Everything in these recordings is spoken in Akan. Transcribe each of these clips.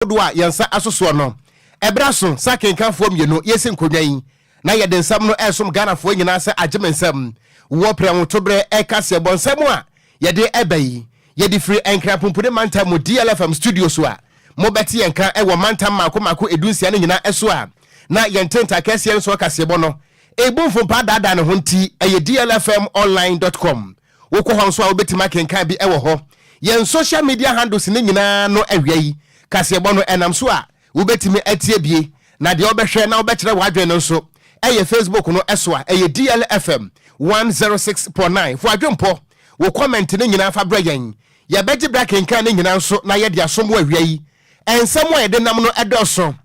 Dodoɔ a yɛn nsa aso soɔ no, ɛberɛ aso sɛ akenkanfoɔ mmienu yɛsi nkonnwa yi na yɛde nsɛm no resom Ghanafoɔ nyinaa sɛ agye me nsam wɔ prɛwotoberɛ kaseɛbɔ nsɛm a yɛde ɛba yi. Yɛde firi Nkran Pumpuni Mantam mu DLFM studio so a mobɛte yɛn nka wɔ mantam mmaako mmaako dunsia no nyinaa so a na yɛn ntentan kɛseɛ nsoɔ kaseɛbɔ no ɛbu mfompa adaadaa ne ho nti ɛyɛ dlfmonline dot com. Wokɔ hɔ nso a wobɛtumi akenkan bi wɔ hɔ. Yɛn social media handles no nyinaa no awia yi kaseɛbɔ no ɛnam so a wobɛtumi atie bie na deɛ wobɛhwɛ na wobɛkyerɛ w'adwene no nso ɛyɛ Facebook no so a ɛyɛ DLFM 106.9. Fo adwempɔ, wo comment no nyinaa fa brɛ yɛn. Yɛbɛgye berɛ akenkan ne nyinaa nso na yɛde asom wo awia yi. Nsɛm a yɛde nam no ɛdɔɔso.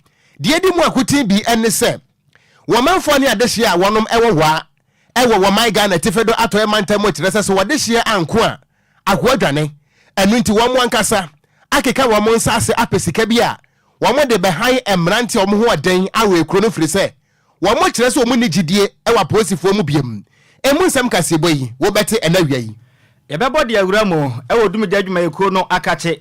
Deɛ ɛdi mu akoten bi ne sɛ wɔn manfoɔ ne adehyeɛ a wɔnom wɔ hɔ a Ɛwɔ wɔman Ghana atifi do atɔɛ mantam mu kyerɛ sɛ sɛ wɔde hyeɛ anko a, akoa dwane. Ɛno nti wɔn ankasa akeka wɔn nsa ase apɛ sika bi a wɔn de bɛhan mmeranteɛ a wɔn ho ɔden awɔ ekuro no firi sɛ wɔn kyerɛ sɛ wɔn nni gyidie wɔ apolisifoɔ mu biom. Emu nsɛm kaseɛbɔ yi wobɛte ɛnɛ awia yi. Yɛbɛbɔ de awura mu wɔ Dumgya adwumayɛkuo no akakye,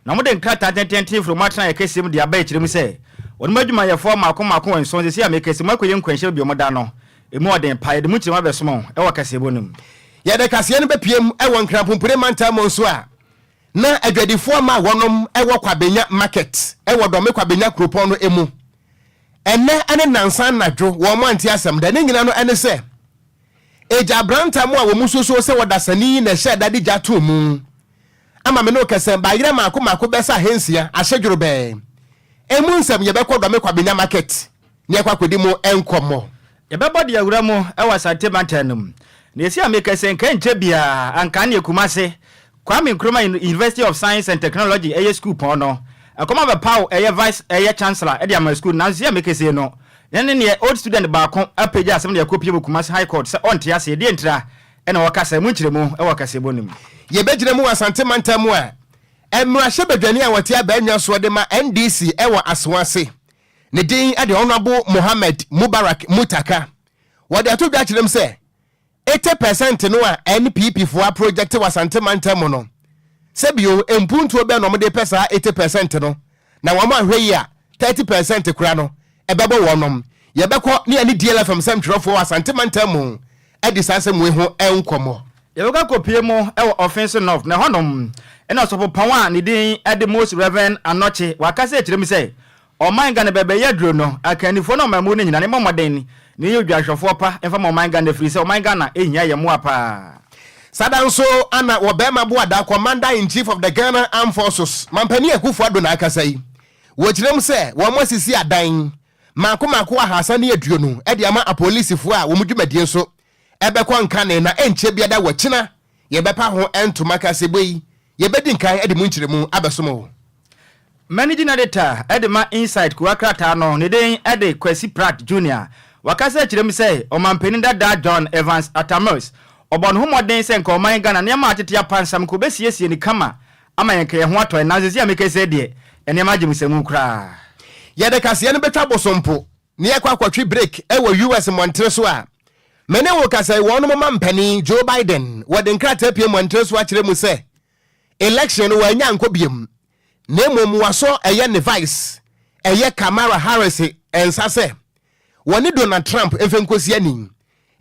na wɔde nkrataa tententen firi wɔn atenaeɛ kɛseɛ mu de aba akyire mu sɛ wɔnom adwumayɛfoɔ mmaako mmaako nson seesei a meka yi sɛ moakɔyɛ nkwanhyia baabi a wɔda no, ɛmu ɔden paa. Yɛde mu nkyerɛmu abɛsom wo wɔ kaseɛbɔ no mu. Yɛde kaseɛ no bɛpue mu wɔ Nkran-Pumpuni mantam mu nso a na adwadifoɔ ma wɔnom wɔ Kwabenya Market wɔ Dɔme Kwabenya kuropɔn no mu ɛnnɛ ne nnansa anadwo wɔn ante asɛm da. Ne nyina no ne sɛ Egya abrantam a wɔn susuo sɛ ɔdasani na ɛhyɛɛ da de gya too mu ama me ne wo kɛsɛ bayerɛ mmaako mmaako bɛsɛ ahansia ahye dworobɛɛ. Emu nsɛm yɛbɛkɔ Dɔme Kwabenya Market na yɛakɔ akɔdi mu nkɔmmɔ. Yɛbɛbɔ de awura mu wɔ Asante mantam no mu. Na esi a meka sɛ nka ɛnkyɛ biara anka neɛ Kumase Kwame Nkrumah University of Science and Technology ɛyɛ sukuupɔn no, ɛkɔm abɛpaw ɛyɛ Vice ɛyɛ Chancellor de ama sukuu no, nanso sei a mekese no, ne ne neɛ old student baako apagya asɛm de akɔpie wɔ Kumasi High Court sɛ ɔnte aseɛ, deɛ ntira na ɔka saa, mu nkyerɛmu wɔ kaseɛbɔ no mu. Yɛbɛgyina mu wɔ Asante mantam mu a mmarahyɛbadwani a ɔte abannwa soɔ de ma NDC wɔ Asoase, ne din de Honourable Mohammed Mubarak Mutaka. Wɔde ato dwa akyerɛ mu sɛ 80 percent no a NPP foɔ aprojɛkte wɔ Asante mantam mu no, sɛ bio, mpuntuo bɛn na wɔde repɛ saa 80% no, na wɔn anhwɛ yie a 30% koraa no ɛbɛbɔ wɔnom. Yɛbɛkɔ ne yɛne DLFM nsɛmtwerɛfoɔ wɔ Asante mantam mu adi saa asɛm wei ho nkɔmmɔ. Yɛbɛkɔ akɔpue mu wɔ Offinso North, na ɛhɔnom na Ɔsɔfopɔn a ne din de Most Rev. Anokye, wakasa akyerɛ mu sɛ Ɔman Ghana bɛbɛyɛ aduro no, akannifoɔ ne ɔmanmu no nyinaa ne mmɔ mmɔden ne yɛ odwanhwɛfoɔ pa mfa ma ɔman Ghana ɛfiri sɛ ɔman Ghana hia yɛn mmoa paa. Saa da nso na wɔ Barima Boada, Commander in Chief of the Ghana Armed Forces, Mampanin Akufo Addo na akasa yi. Wɔkyerɛ mu sɛ wɔn asisi adan mmaako mmaako 320 de ama apolisifoɔ a wɔn dwumadie nso bɛkɔ nkane na ɛnkyɛ biada wɔ kyena yɛbɛpa ho ntoma kaseɛbɔ yi yɛbɛdi nkan de mu nkyerɛmu abɛsom wo. Managing Editor de ma Insight kuwa krataa no, ne din de Kwasi Pratt Junior. Wakasa akyerɛ mu sɛ Ɔmanpanin dada John Evans Atta Mills, ɔbɔ ne ho mmɔden sɛ nka ɔman Ghana nneɛma a atete apansam nka ɔbɛsiesie no kama ama yɛn nka yɛn ho atɔ yɛn nanso seesei a mekasa yi deɛ nneɛma agye mu sɛ koraa. Yɛde kaseɛ no bɛtwa bosompo na yɛakɔ akɔtwe break wɔ US mmɔntene so a me ne wo kasa yi wɔnom mampanin Joe Biden wɔde nkrataa pue mmɔntene so akyerɛ mu sɛ election no wannya ankɔ biom na mmom wasɔ ɛyɛ ne vice ɛyɛ Kamara Harris nsa sɛ wɔne Donald Trump mfa nkosi ani.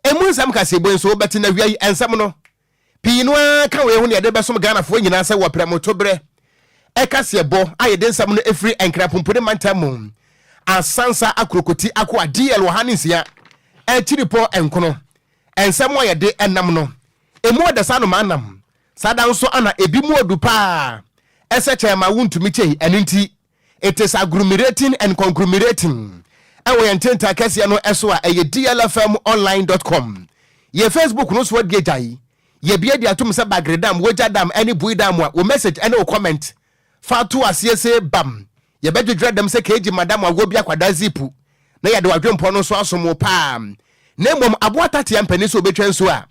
Emu nsɛm kaseɛbɔ yi nso wobɛte na awia yi nsɛm no pii no ara ka wei ho na yɛde bɛsom Ghanafoɔ nyinaa sɛ wɔ prɛmotoberɛ ɛkaseɛbɔ a yɛde nsɛm no ɛfiri Nkrapompone mantam mu Asansa Akurokoti Akoa DL 106 akyiripɔ nkono nsɛm a yɛde ɛnam no emu ɔdasa anomaa nam Saa da nso ana ebi mu odu paa ɛsɛ kyɛn ma wontumi kyei ɛno nti it is agglomerating and conglomerating ɛwɔ yɛn ntentan kɛseɛ no ɛso a ɛyɛ dlfmonline dot com yɛ Facebook no so adie gyae yɛbie de atom sɛ Bagre Dam, Wogya Dam ɛne Bui Dam a wo message ɛne wo comment fa to aseɛ se bam yɛbɛdwedwerɛ dɛm sɛ KG madam awoɔ bi akwadaa zipu na yɛde w'adwempɔ no nso asom wo paa na mmom aboa tatea mpanin sɛ obɛtwa nsuo a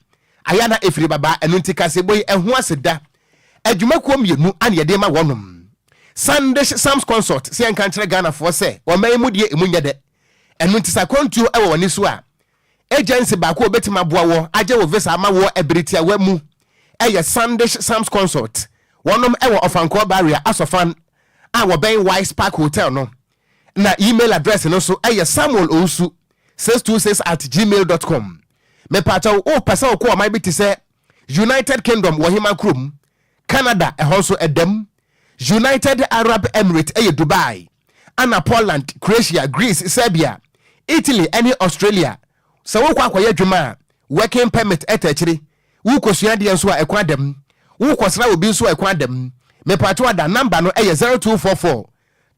Ayɛ a na ɛfiri babaa, ɛno nti kaseɛbɔ yi ɛho aseda adwumakuo mmienu ana yɛde ma wɔnom. Sandish Sams Consult sɛ yɛnka nkyerɛ Ghanafoɔ sɛ ɔman yi mu deɛ ɛmu nyɛ dɛ, ɛno nti sɛ akwantuo wɔ w'ani so a, agency baako a ɔbɛtumi aboa woɔ agye wo visa ama woɔ ɛbere tiawa mu ɛyɛ Sandish Sams Consult. Wɔnom ɛwɔ Ɔfankɔɔ Barrier, Asɔfan. a wɔbɛn Wise Park Hotel no. Na email address no nso ɛyɛ samuelowusu 626 at gmail dot com. Mepaakyɛw, wopɛ sɛ wokɔ ɔman bi te sɛ United Kingdom wɔ hema kurom, Canada ɛhɔ nso ɛdam, United Arab Emirates ɛyɛ Dubai, ana Poland, Croatia, Greece, Serbia, Italy ɛne Australia. Sɛ wokɔ akɔyɛ adwuma a, working permit ɛta akyire. Wokɔsua adeɛ nso a, ɛkwan da mu. Wokɔsra obi nso a, ɛkwan da mu. Mepaakyɛw ada, number no ɛyɛ 0244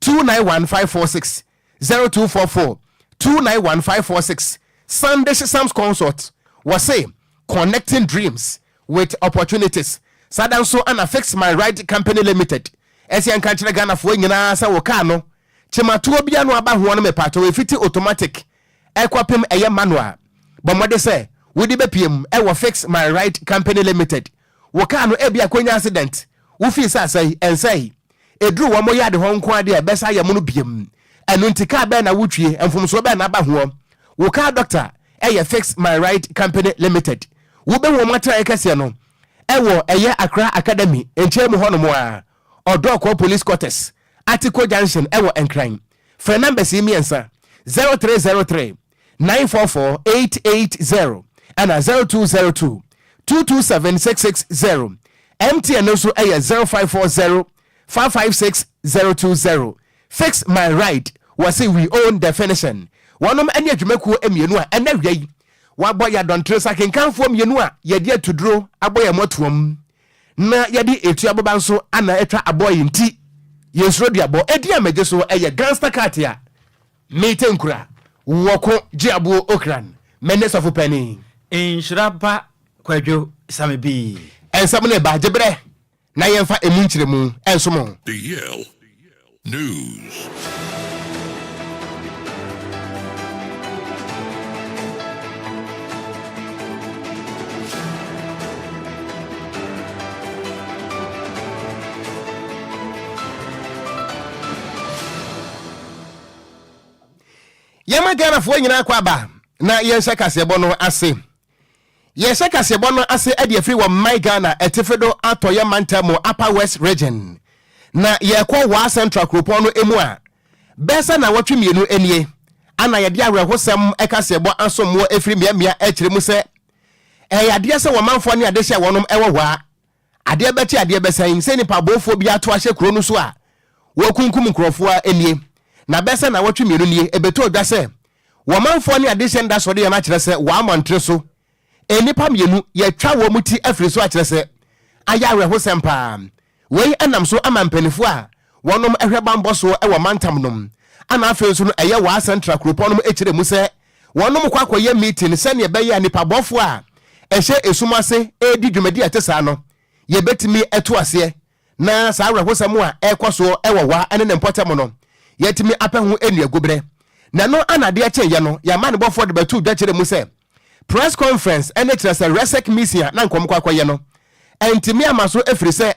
291 546, 0244 291 546. Sandish Sams Consult, wɔse connecting dreams with opportunities. Saa da nso ana Fix My Ride Company Limited ɛsɛ nka nkyerɛ Ghanafoɔ nyinaa sɛ wo kaa no kyematoɔ bia no aba hoɔ no, mepaakyɛw, ɛfiti automatic ɛkɔpem ɛyɛ manual, bɔ mmɔde sɛ wode bɛpiem ɛwɔ Fix My Ride Company Limited. Wo kaa no ebi akɔnya accident, wofii sɛ asɛe, ɛnsɛe, ɛduru wɔn yɛ ade hɔ nko adeɛ a ɛbɛsa yɛ mo no biem. Ɛno nti kaa bɛɛ na wotwie, mfomsoɔ bɛɛ na aba hoɔ, wo car doctor ɛyɛ Fix My Ride Company Limited. Wobɛhu wɔn atenaeɛ kɛseɛ no ɛwɔ ɛyɛ Accra Academy nkyɛn mu hɔnom a Ɔdɔɔkɔ Police Quarters, Atiko Junction ɛwɔ Nkran. Frɛ numbers yi mmiɛnsa: 0303 944 880 ɛna 0202 227 660. MTN nso ɛyɛ 0540 556 020. Fix My Ride, wɔse we own definition. Wɔnom ne adwumakuo mmienu a ɛnɛ wia yi wabɔ yɛ adɔntere sa kenkanfoɔ mmienu a yɛde atuduro abɔ yɛn mɔtoam na yɛde etu aboba nso ana atwa abɔ yi nti yɛnsuro duabɔ. Edi a megye so ɛyɛ Gangster Cat a mete nkura wɔko gye aboɔ okran mene sɔfo panin. Nhyira ba Kwadwo Same bi. Ɛnsɛm no ba gyeberɛ na yɛmfa emu nkyerɛmu ɛnso mo. The Yale News. Yɛma Ghanafoɔ nyinaa kɔ aba na yɛnhyɛ kaseɛbɔ no ase. Yɛhyɛ kaseɛbɔ no ase de afiri wɔ man Ghana atifi do atɔeɛ mantam mu, Upper West Region, na yɛkɔ Waa Central kuropɔn no mu a, bɛyɛ sɛ nnawɔtwe 2 nie ana yɛde awerɛhosɛm kaseɛbɔ asommoɔ ɛfiri mmeammea akyerɛ mu sɛ ɛyɛ adeɛ sɛ wɔmanfoɔ ne adehyɛ wɔnom ɛwɔ hɔ a adeɛ bɛkye adeɛ bɛsɛn sɛ nipa bɔɔfoɔ bi ato ahyɛ kuro no so a wɔkunkum nkurɔfoɔ a nie. Na bɛyɛ sɛ nnawɔtwe 2 nie ɛbɛtɔ dwa sɛ wɔmanfoɔ ne adehyɛ nda sɔre yɛn akyerɛ sɛ wɔamɔntere so nnipa 2 yɛtwa wɔn mu ti afiri so akyerɛ sɛ ayɛ awerɛhosɛm paa. Wei ɛnam so ama mpanimfoɔ a wɔnom hwɛ bambɔ soɔ wɔ mantam nom ana afei nso no ɛyɛ Waa Central kuropɔn nom kyerɛ mu sɛ wɔnom kɔ akɔyɛ meeting sɛneɛ ɛbɛyɛ a nipa bɔfoɔ a ɛhyɛ esum ase ɛredi dwumadi a ɛte saa no yɛbɛtumi ɛto aseɛ na saa awerɛhosɛm a ɛrekɔ soɔ wɔ Waa ne ne mpɔtam no yɛtumi apɛ ho nnuaguberɛ. Na ɛno ana adeɛ kyeeɛ no yɛama ne bɔfoɔ de bɛto dwa kyerɛ mu sɛ press conference ɛne kyerɛ sɛ resec mission a na nkɔm kɔ akɔyɛ no ɛntumi ama so ɛfiri sɛ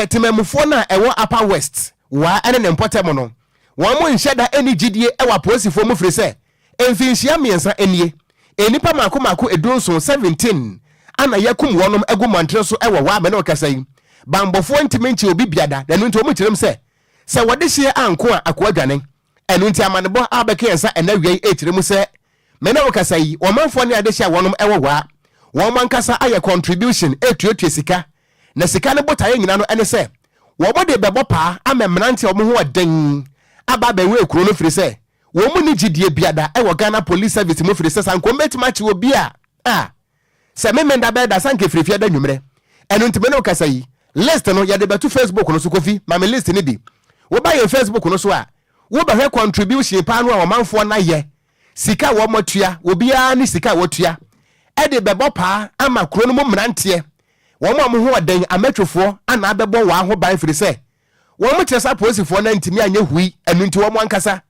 temamufoɔ no a ɛwɔ Upper West Waa ɛne ne mpɔtam no wɔn mo nhyɛ da ɛni gyidie ɛwɔ apolisifoɔ mu firi sɛ mfinhyia 3 nie nnipa mako mako 17, 17, ana yɛkum wɔnom agu mmɔntere so ɛwɔ Waa. Mene ɔkasa yi, bambɔfoɔ ntumi nkye obi biada na ɛno nti wɔn kyerɛm sɛ sɛ wɔde hyeɛ anko a akoa dwane. Ɛno nti amanebɔ a bɛka yɛn nsa ɛnɛ awia yi ɛkyerɛ mu sɛ mene wo kasa yi, wɔmanfoɔ ne adehyɛ a wɔnom ɛwɔ hɔ a wɔn ankasa ayɛ contribution ɛtuatua sika na sika no botaeɛ nyina no ɛne sɛ wɔn de bɛbɔ paa ama mmeranteɛ a wɔn ho ɔden aba abɛwura kuro no firi sɛ wɔn mu ni gyidie biada ɛwɔ Ghana Police Service mu firi sɛ sankom bɛtumi akye obi a sɛ memenda bɛyɛ da sanke firifia da nwummerɛ. Ɛno nti me ne wo kasa yi, list no yɛde bɛto Facebook no so. Kofi, ma me list no bi. Woba yɛn Facebook no so a, wobɛhwɛ contribution paa no a ɔmanfoɔ no ayɛ, sika a wɔn atua, obiara ne sika a wɔtua ɛde bɛbɔ paa ama kuro no mu mmeranteɛ wɔn a wɔn ho ɔden amatwofoɔ ana abɛbɔ wɔn ho ban firi sɛ wɔn kyerɛ sɛ apolisifoɔ no ntumi anyɛ hui. Ɛno nti wɔn ankasa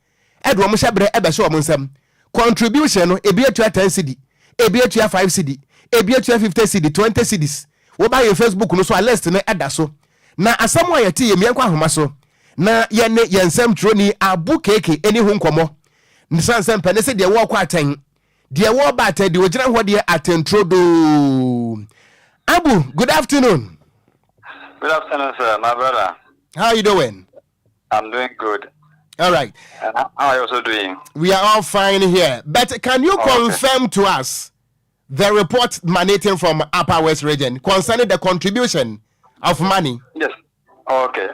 ɛde wɔn hyɛ berɛ ɛbɛhyɛ wɔn nsam. Contribution no, ebi atua 10 cedi, ebi atua 5 cedi, ebi atua 50 cedi, 20 cedis. Woba yɛn Facebook no so a, list no ɛda so. Na asɛm a yɛte yɛ mmiɛnkɔ ahoma so na yɛne yɛn nsɛm twerɛni Abu Keke ɛni ho nkɔmmɔ san sɛ mpɛ ne sɛ deɛ wɔrekɔ atɛn, deɛ wɔreba atɛn, deɛ wɔgyina hɔ deɛ atɛnturo doo. Abu, good afternoon. Good afternoon, sir, my brother. How are you doing? I'm doing good. All right. And how are you also doing? We are all fine here. But can you confirm to us the report emanating from Upper West Region concerning the contribution of money? Yes. Okay.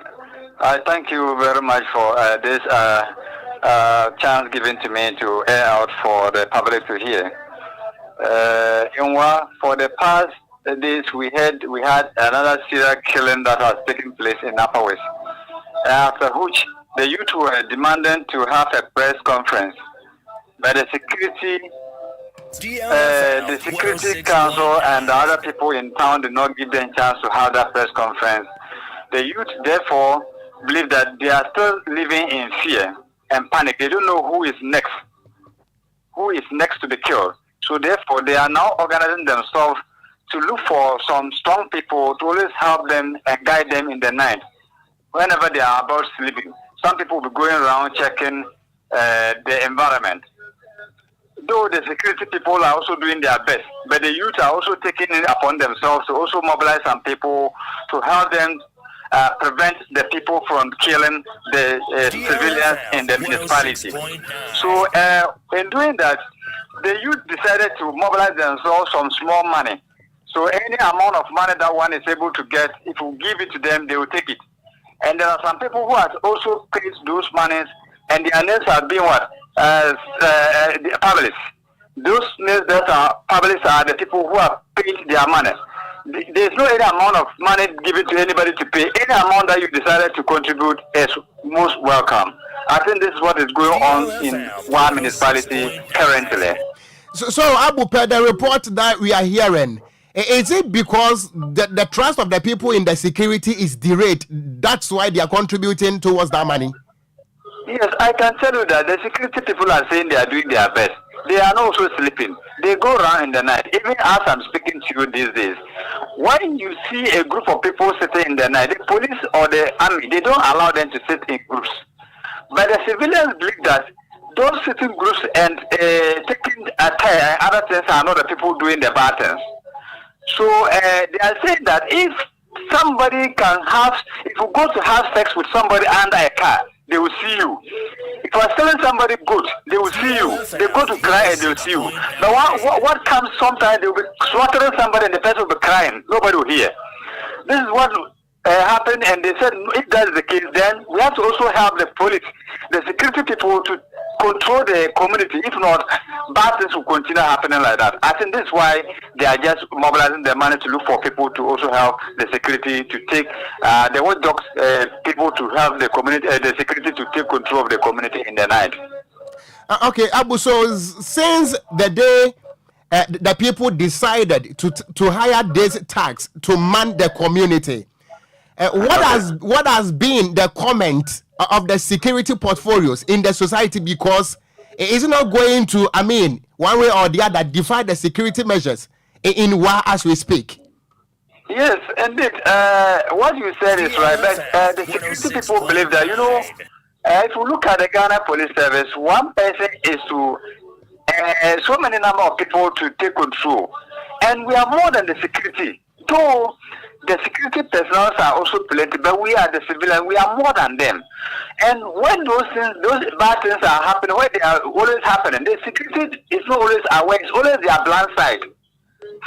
I thank you very much for this chance given to me to air out for the public to hear. In Wa, for the past days, we had another serial killing that has taken place in Upper West. After which the youth were demanding to have a press conference, but the security council and the other people in town did not give them chance to have that press conference. The youth therefore believe that they are still living in fear and panic. They don't know who is next, who is next to be killed. So therefore, they are now organizing themselves to look for some strong people to always help them and guide them in the night. Whenever they are about sleeping, some people will be going around checking the environment. Though the security people are also doing their best, but the youth are also taking it upon themselves to also mobilize some people to help them prevent the people from killing the civilians in the municipality. So, in doing that, the youth decided to mobilize themselves some small money. So, any amount of money that one is able to get, if you give it to them, they will take it. And there are some people who have also paid those monies, and their names have been what? Published. Those names that are published are the people who have paid their money. There's no any amount of money given to anybody to pay. Any amount that you decided to contribute is most welcome. I think this is what is going on in one municipality currently. So Abu, per the report that we are hearing, is it because the trust of the people in the security is derailed? That's why they are contributing towards that money? Yes, I can tell you that the security people are saying they are doing their best. They are not also sleeping. They go around in the night. Even as I'm speaking to you these days, when you see a group of people sitting in the night, the police or the army, they don't allow them to sit in groups. But the civilians believe that those sitting groups and taking attire and other things are not the people doing the bad things. So they are saying that if you go to have sex with somebody under a car, they will see you. If you are selling somebody goat, they will see you. They go to cry and they will see you. But what comes sometimes, they will be slaughtering somebody and the person will be crying. Nobody will hear. This is what happened, and they said if that is the case, then we have to also help the police, the security people to control the community. If not, bad things will continue happening like that. I think this is why they are just mobilizing the money to look for people to also help the security to take the watchdogs people to help the community, the security to take control of the community in the night. Okay, Abu. So since the day the people decided to hire this thugs to man the community, what has been the comment of the security portfolios in the society? Because it is not going to, I mean, one way or the other, defy the security measures in Wa as we speak. Yes, indeed. What you said is right. But the security people believe that, if you look at the Ghana Police Service, one person is to so many number of people to take control. And we are more than the security. Though the security personnel are also plenty, but we are the civilians, we are more than them. And when those things, those bad things are happening, when they are always happening, the security is not always aware, it's always their blind side.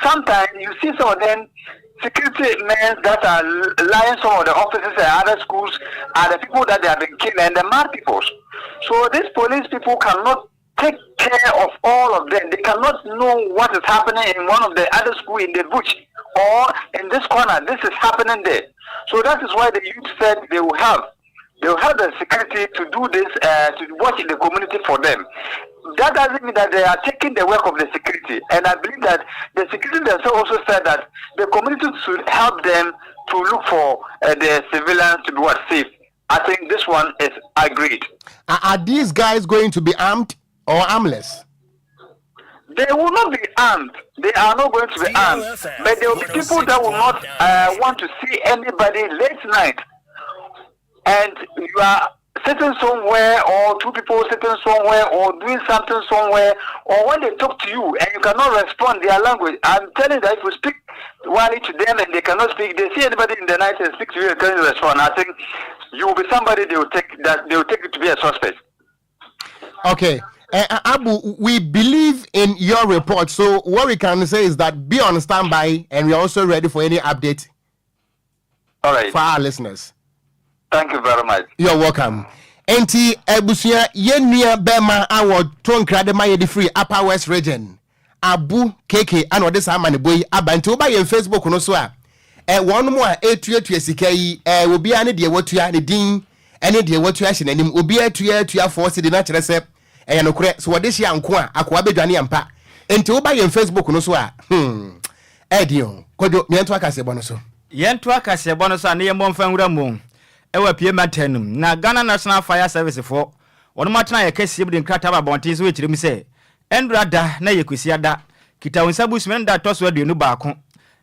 Sometimes you see some of them security men that are lying some of the offices and other schools are the people that they have been killing and the mad people. So these police people cannot take care of all of them. They cannot know what is happening in one of the other school in the bush or in this corner. This is happening there. So that is why the youth said they will have the security to do this, to watch the community for them. That doesn't mean that they are taking the work of the security. And I believe that the security themselves also said that the community should help them to look for the civilians to be what, safe. I think this one is agreed. Are these guys going to be armed or armless? They will not be armed. They are not going to be armed. But there will be people that will not want to see anybody late night. And you are sitting somewhere or two people sitting somewhere or doing something somewhere, or when they talk to you and you cannot respond their language, I'm telling you that if you speak Wali to them and they cannot speak, they see anybody in the night and speak to you and can't respond. I think you will be somebody they will take that they will take you to be a suspect. Okay. Abu, we believe in your report. So what we can say is that be on standby and we are also ready for any update. All right. For our listeners. Thank you very much. You're welcome. Enti abusua yɛn nua bɛrima a wɔto nkra de ma yɛde firi Upper West Region Abu KK ana ɔde saa amanebɔ yi aba nti woba yɛn Facebook no so a ɛ wɔn mu a etuatua sika yi ɛ obiara ne deɛ watua ne din ɛne deɛ watua hyɛ n'anim obiara tua tua 4 cedi na kyerɛ sɛ ɛyɛ nokorɛ so wɔde hyɛ anko a akoa bɛdwane ampa nti woba yɛn Facebook no so a ɛɛdi o Kwadwo yɛnto akaseɛbɔ no so. Yɛnto akaseɛbɔ no so a ne yɛmmɔ mfa nwura mu wɔ Apue mantam no mu. Na Ghana National Fire Service foɔ wɔnom atena yɛ kɛseɛ mu de nkrataa aba abɔnten so rekyerɛ mu sɛ ɛndora da na ɛyɛ Kwasiada, Kitawonsa bosome no da ɛtɔ so 21 wɔ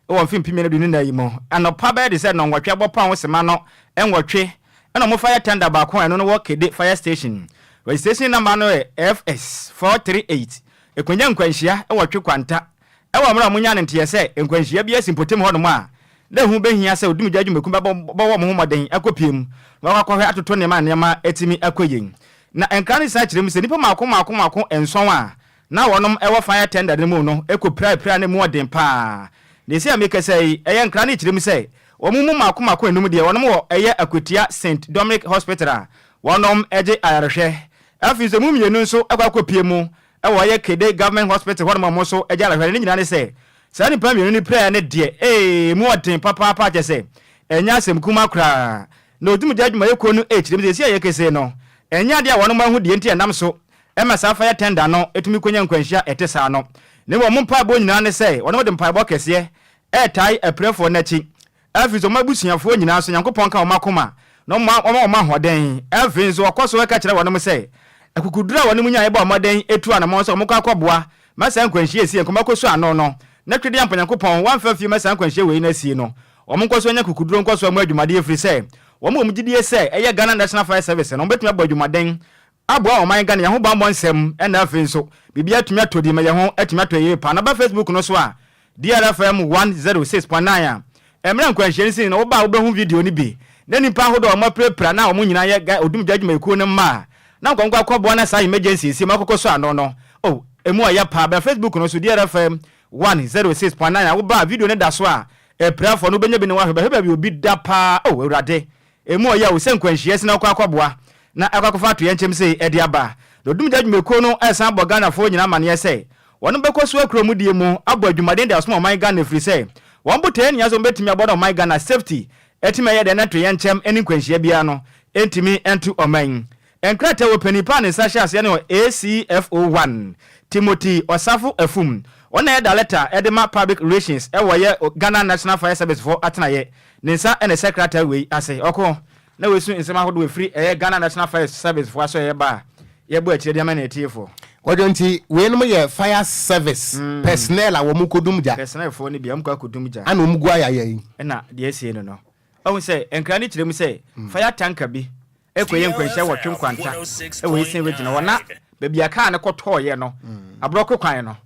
mfe 2024 yi mu anɔpa bɛyɛ de sɛ nnɔnwɔtwe abɔpɔn sema no nwɔtwe ɛna wɔn fire tender baako a ɛno no wɔ Kede Fire Station registration number no yɛ FS 438 ɛkɔnya nkwanhyia wɔ Twe Kwanta Wɔ mmerɛ a wɔnyaa no nteɛ sɛ nkwanhyia bi asi mpɔtam hɔnom a, na ɛho bɛhia sɛ odumgya adwumakuo bɛbɔ wɔn ho mmɔden akɔpue mu na wɔakɔ akɔhwɛ atoto nneɛma a nneɛma atumi akɔ yie. Na nkra no san kyerɛ mu sɛ nnipa mmaako mmaako mmaako nson a na wɔnom wɔ fire tender no mu no kɔpirae pira no mu ɔden pa ara. Na ɛsei a merekasa yi, ɛyɛ nkra no kyerɛ mu sɛ wɔn mu mmaako mmaako nnum deɛ wɔnom wɔ ɛyɛ Akwatia Saint Dominic Hospital a wɔnom gye ayarehwɛ. Afei nso ɛmu mmienu nso kɔ akɔpue mu Ɛwɔ ɔyɛ Kede Government Hospital hɔnom a wɔn nso gye arahwɛ no, ne nyinaa ne sɛ, saa nnipa mmienu no piraeɛ no deɛ, ee, emu ɔden papaapa kyerɛ sɛ, ɛnyɛ asɛm kumaa koraa. Na Odumgya adwumayɛkuo no rekyerɛ mu sɛ, seesei a yɛrekasa yi no, ɛnyɛ adeɛ a wɔnom ahu deɛ nti a ɛnam so ma saa fire tender no tumi kɔnya nkwanhyia a ɛte saa no. Na mmom wɔn mpaebɔ nyinaa ne sɛ, wɔnom de mpaebɔ kɛseɛ retae apirafoɔ no akyi Afei nso, wɔn abusuafoɔ nyinaa nso, Nyankopɔn ka wɔn akoma, na ɔma wɔn ahoɔden. Afei nso, ɔkɔ so ka kyerɛ wɔnom sɛ, akokoduru a wɔnom nyaeɛ bɔɔ mmɔden tuu anamɔn sɛ wɔkɔ akɔboa ma saa nkwanhyia a ɛsii nkɔm akɔsu ano no, na Twedeampa Nyankopɔn wamfa fie ma saa nkwanhyia wei no asie no, wɔn nkɔ so anya akokoduro nkɔ so amu adwumadeɛ ɛfiri sɛ wɔn wɔ mu gyidie sɛ ɛyɛ Ghana National Fire Service no wɔbɛtumi abɔ adwumaden aboa ɔman Ghana yɛn ho banbɔ nsɛm ɛna afei nso biribi atumi atɔ di ma yɛn ho atumi atɔ yie paa na ba Facebook no so a DRFM 106.9 a mmerɛ nkwanhyia no sii no woba a wobɛhu video no bi na nnipa ahodoɔ a wɔn apirapira na wɔn nyinaa yɛ Ga odumgya adwumayɛkuo no mma a na nkɔnkɔ akɔboa na saa emergency si mu akɔkɔ so ano no oh emu ɔyɛ paa bra Facebook no so DRFM 106.9 a woba a video no da so a apirafoɔ no wobɛnya bi na woahwɛ bɛhwɛ baabi obi da paa oh awurade Emu ɔyaw sɛ nkwanhyia si na wokɔ akɔboa na akɔ akɔfa atoyɛnkyɛm sei de aba. Na Odumgya adwumakuo no resan abɔ Ghanafoɔ nyinaa amaneɛ sɛ wɔnom bɛkɔ so akura wɔn die mu abɔ adwumaden de asom ɔman Ghana ɛfiri sɛ wɔn botaeɛ nyinaa sɛ wɔbɛtumi abɔ na ɔman Ghana safety atumi ayɛ dɛn na atoyɛnkyɛm ne nkwanhyia biara no ntumi nto ɔman Nkrataa wɔ panin pa a ne nsa hyɛ aseɛ ne wɔ ACFO 1, Timothy Osafo Afum. Ɔno na ɛyɛ Director de ma Public Relations wɔ yɛ Ghana National Fire Service foɔ atenaeɛ. Ne nsa na ɛhyɛ krataa wei ase. Ɔko na wɔasu nsɛm ahodoɔ ɛfiri ɛyɛ Ghana National Fire Service foɔ asɔeɛ ba a yɛbɔ akyire de ama ne atiefoɔ. Kwadwo nti weinom yɛ fire service personnel a wɔn kɔ dum gya. Personnel foɔ no bi a wɔn kɔ akɔ dum gya. Ɛna wɔn gu ayaya yi. Ɛna deɛ asie no no. Wahu sɛ nkra no kyerɛ mu sɛ fire tanker bi rekɔyɛ nkwanhyia wɔ Twe Nkwanta wɔ Eastern Region hɔ na baabi a kaa no kɔtɔɔeɛ no, aborɔko kwan no.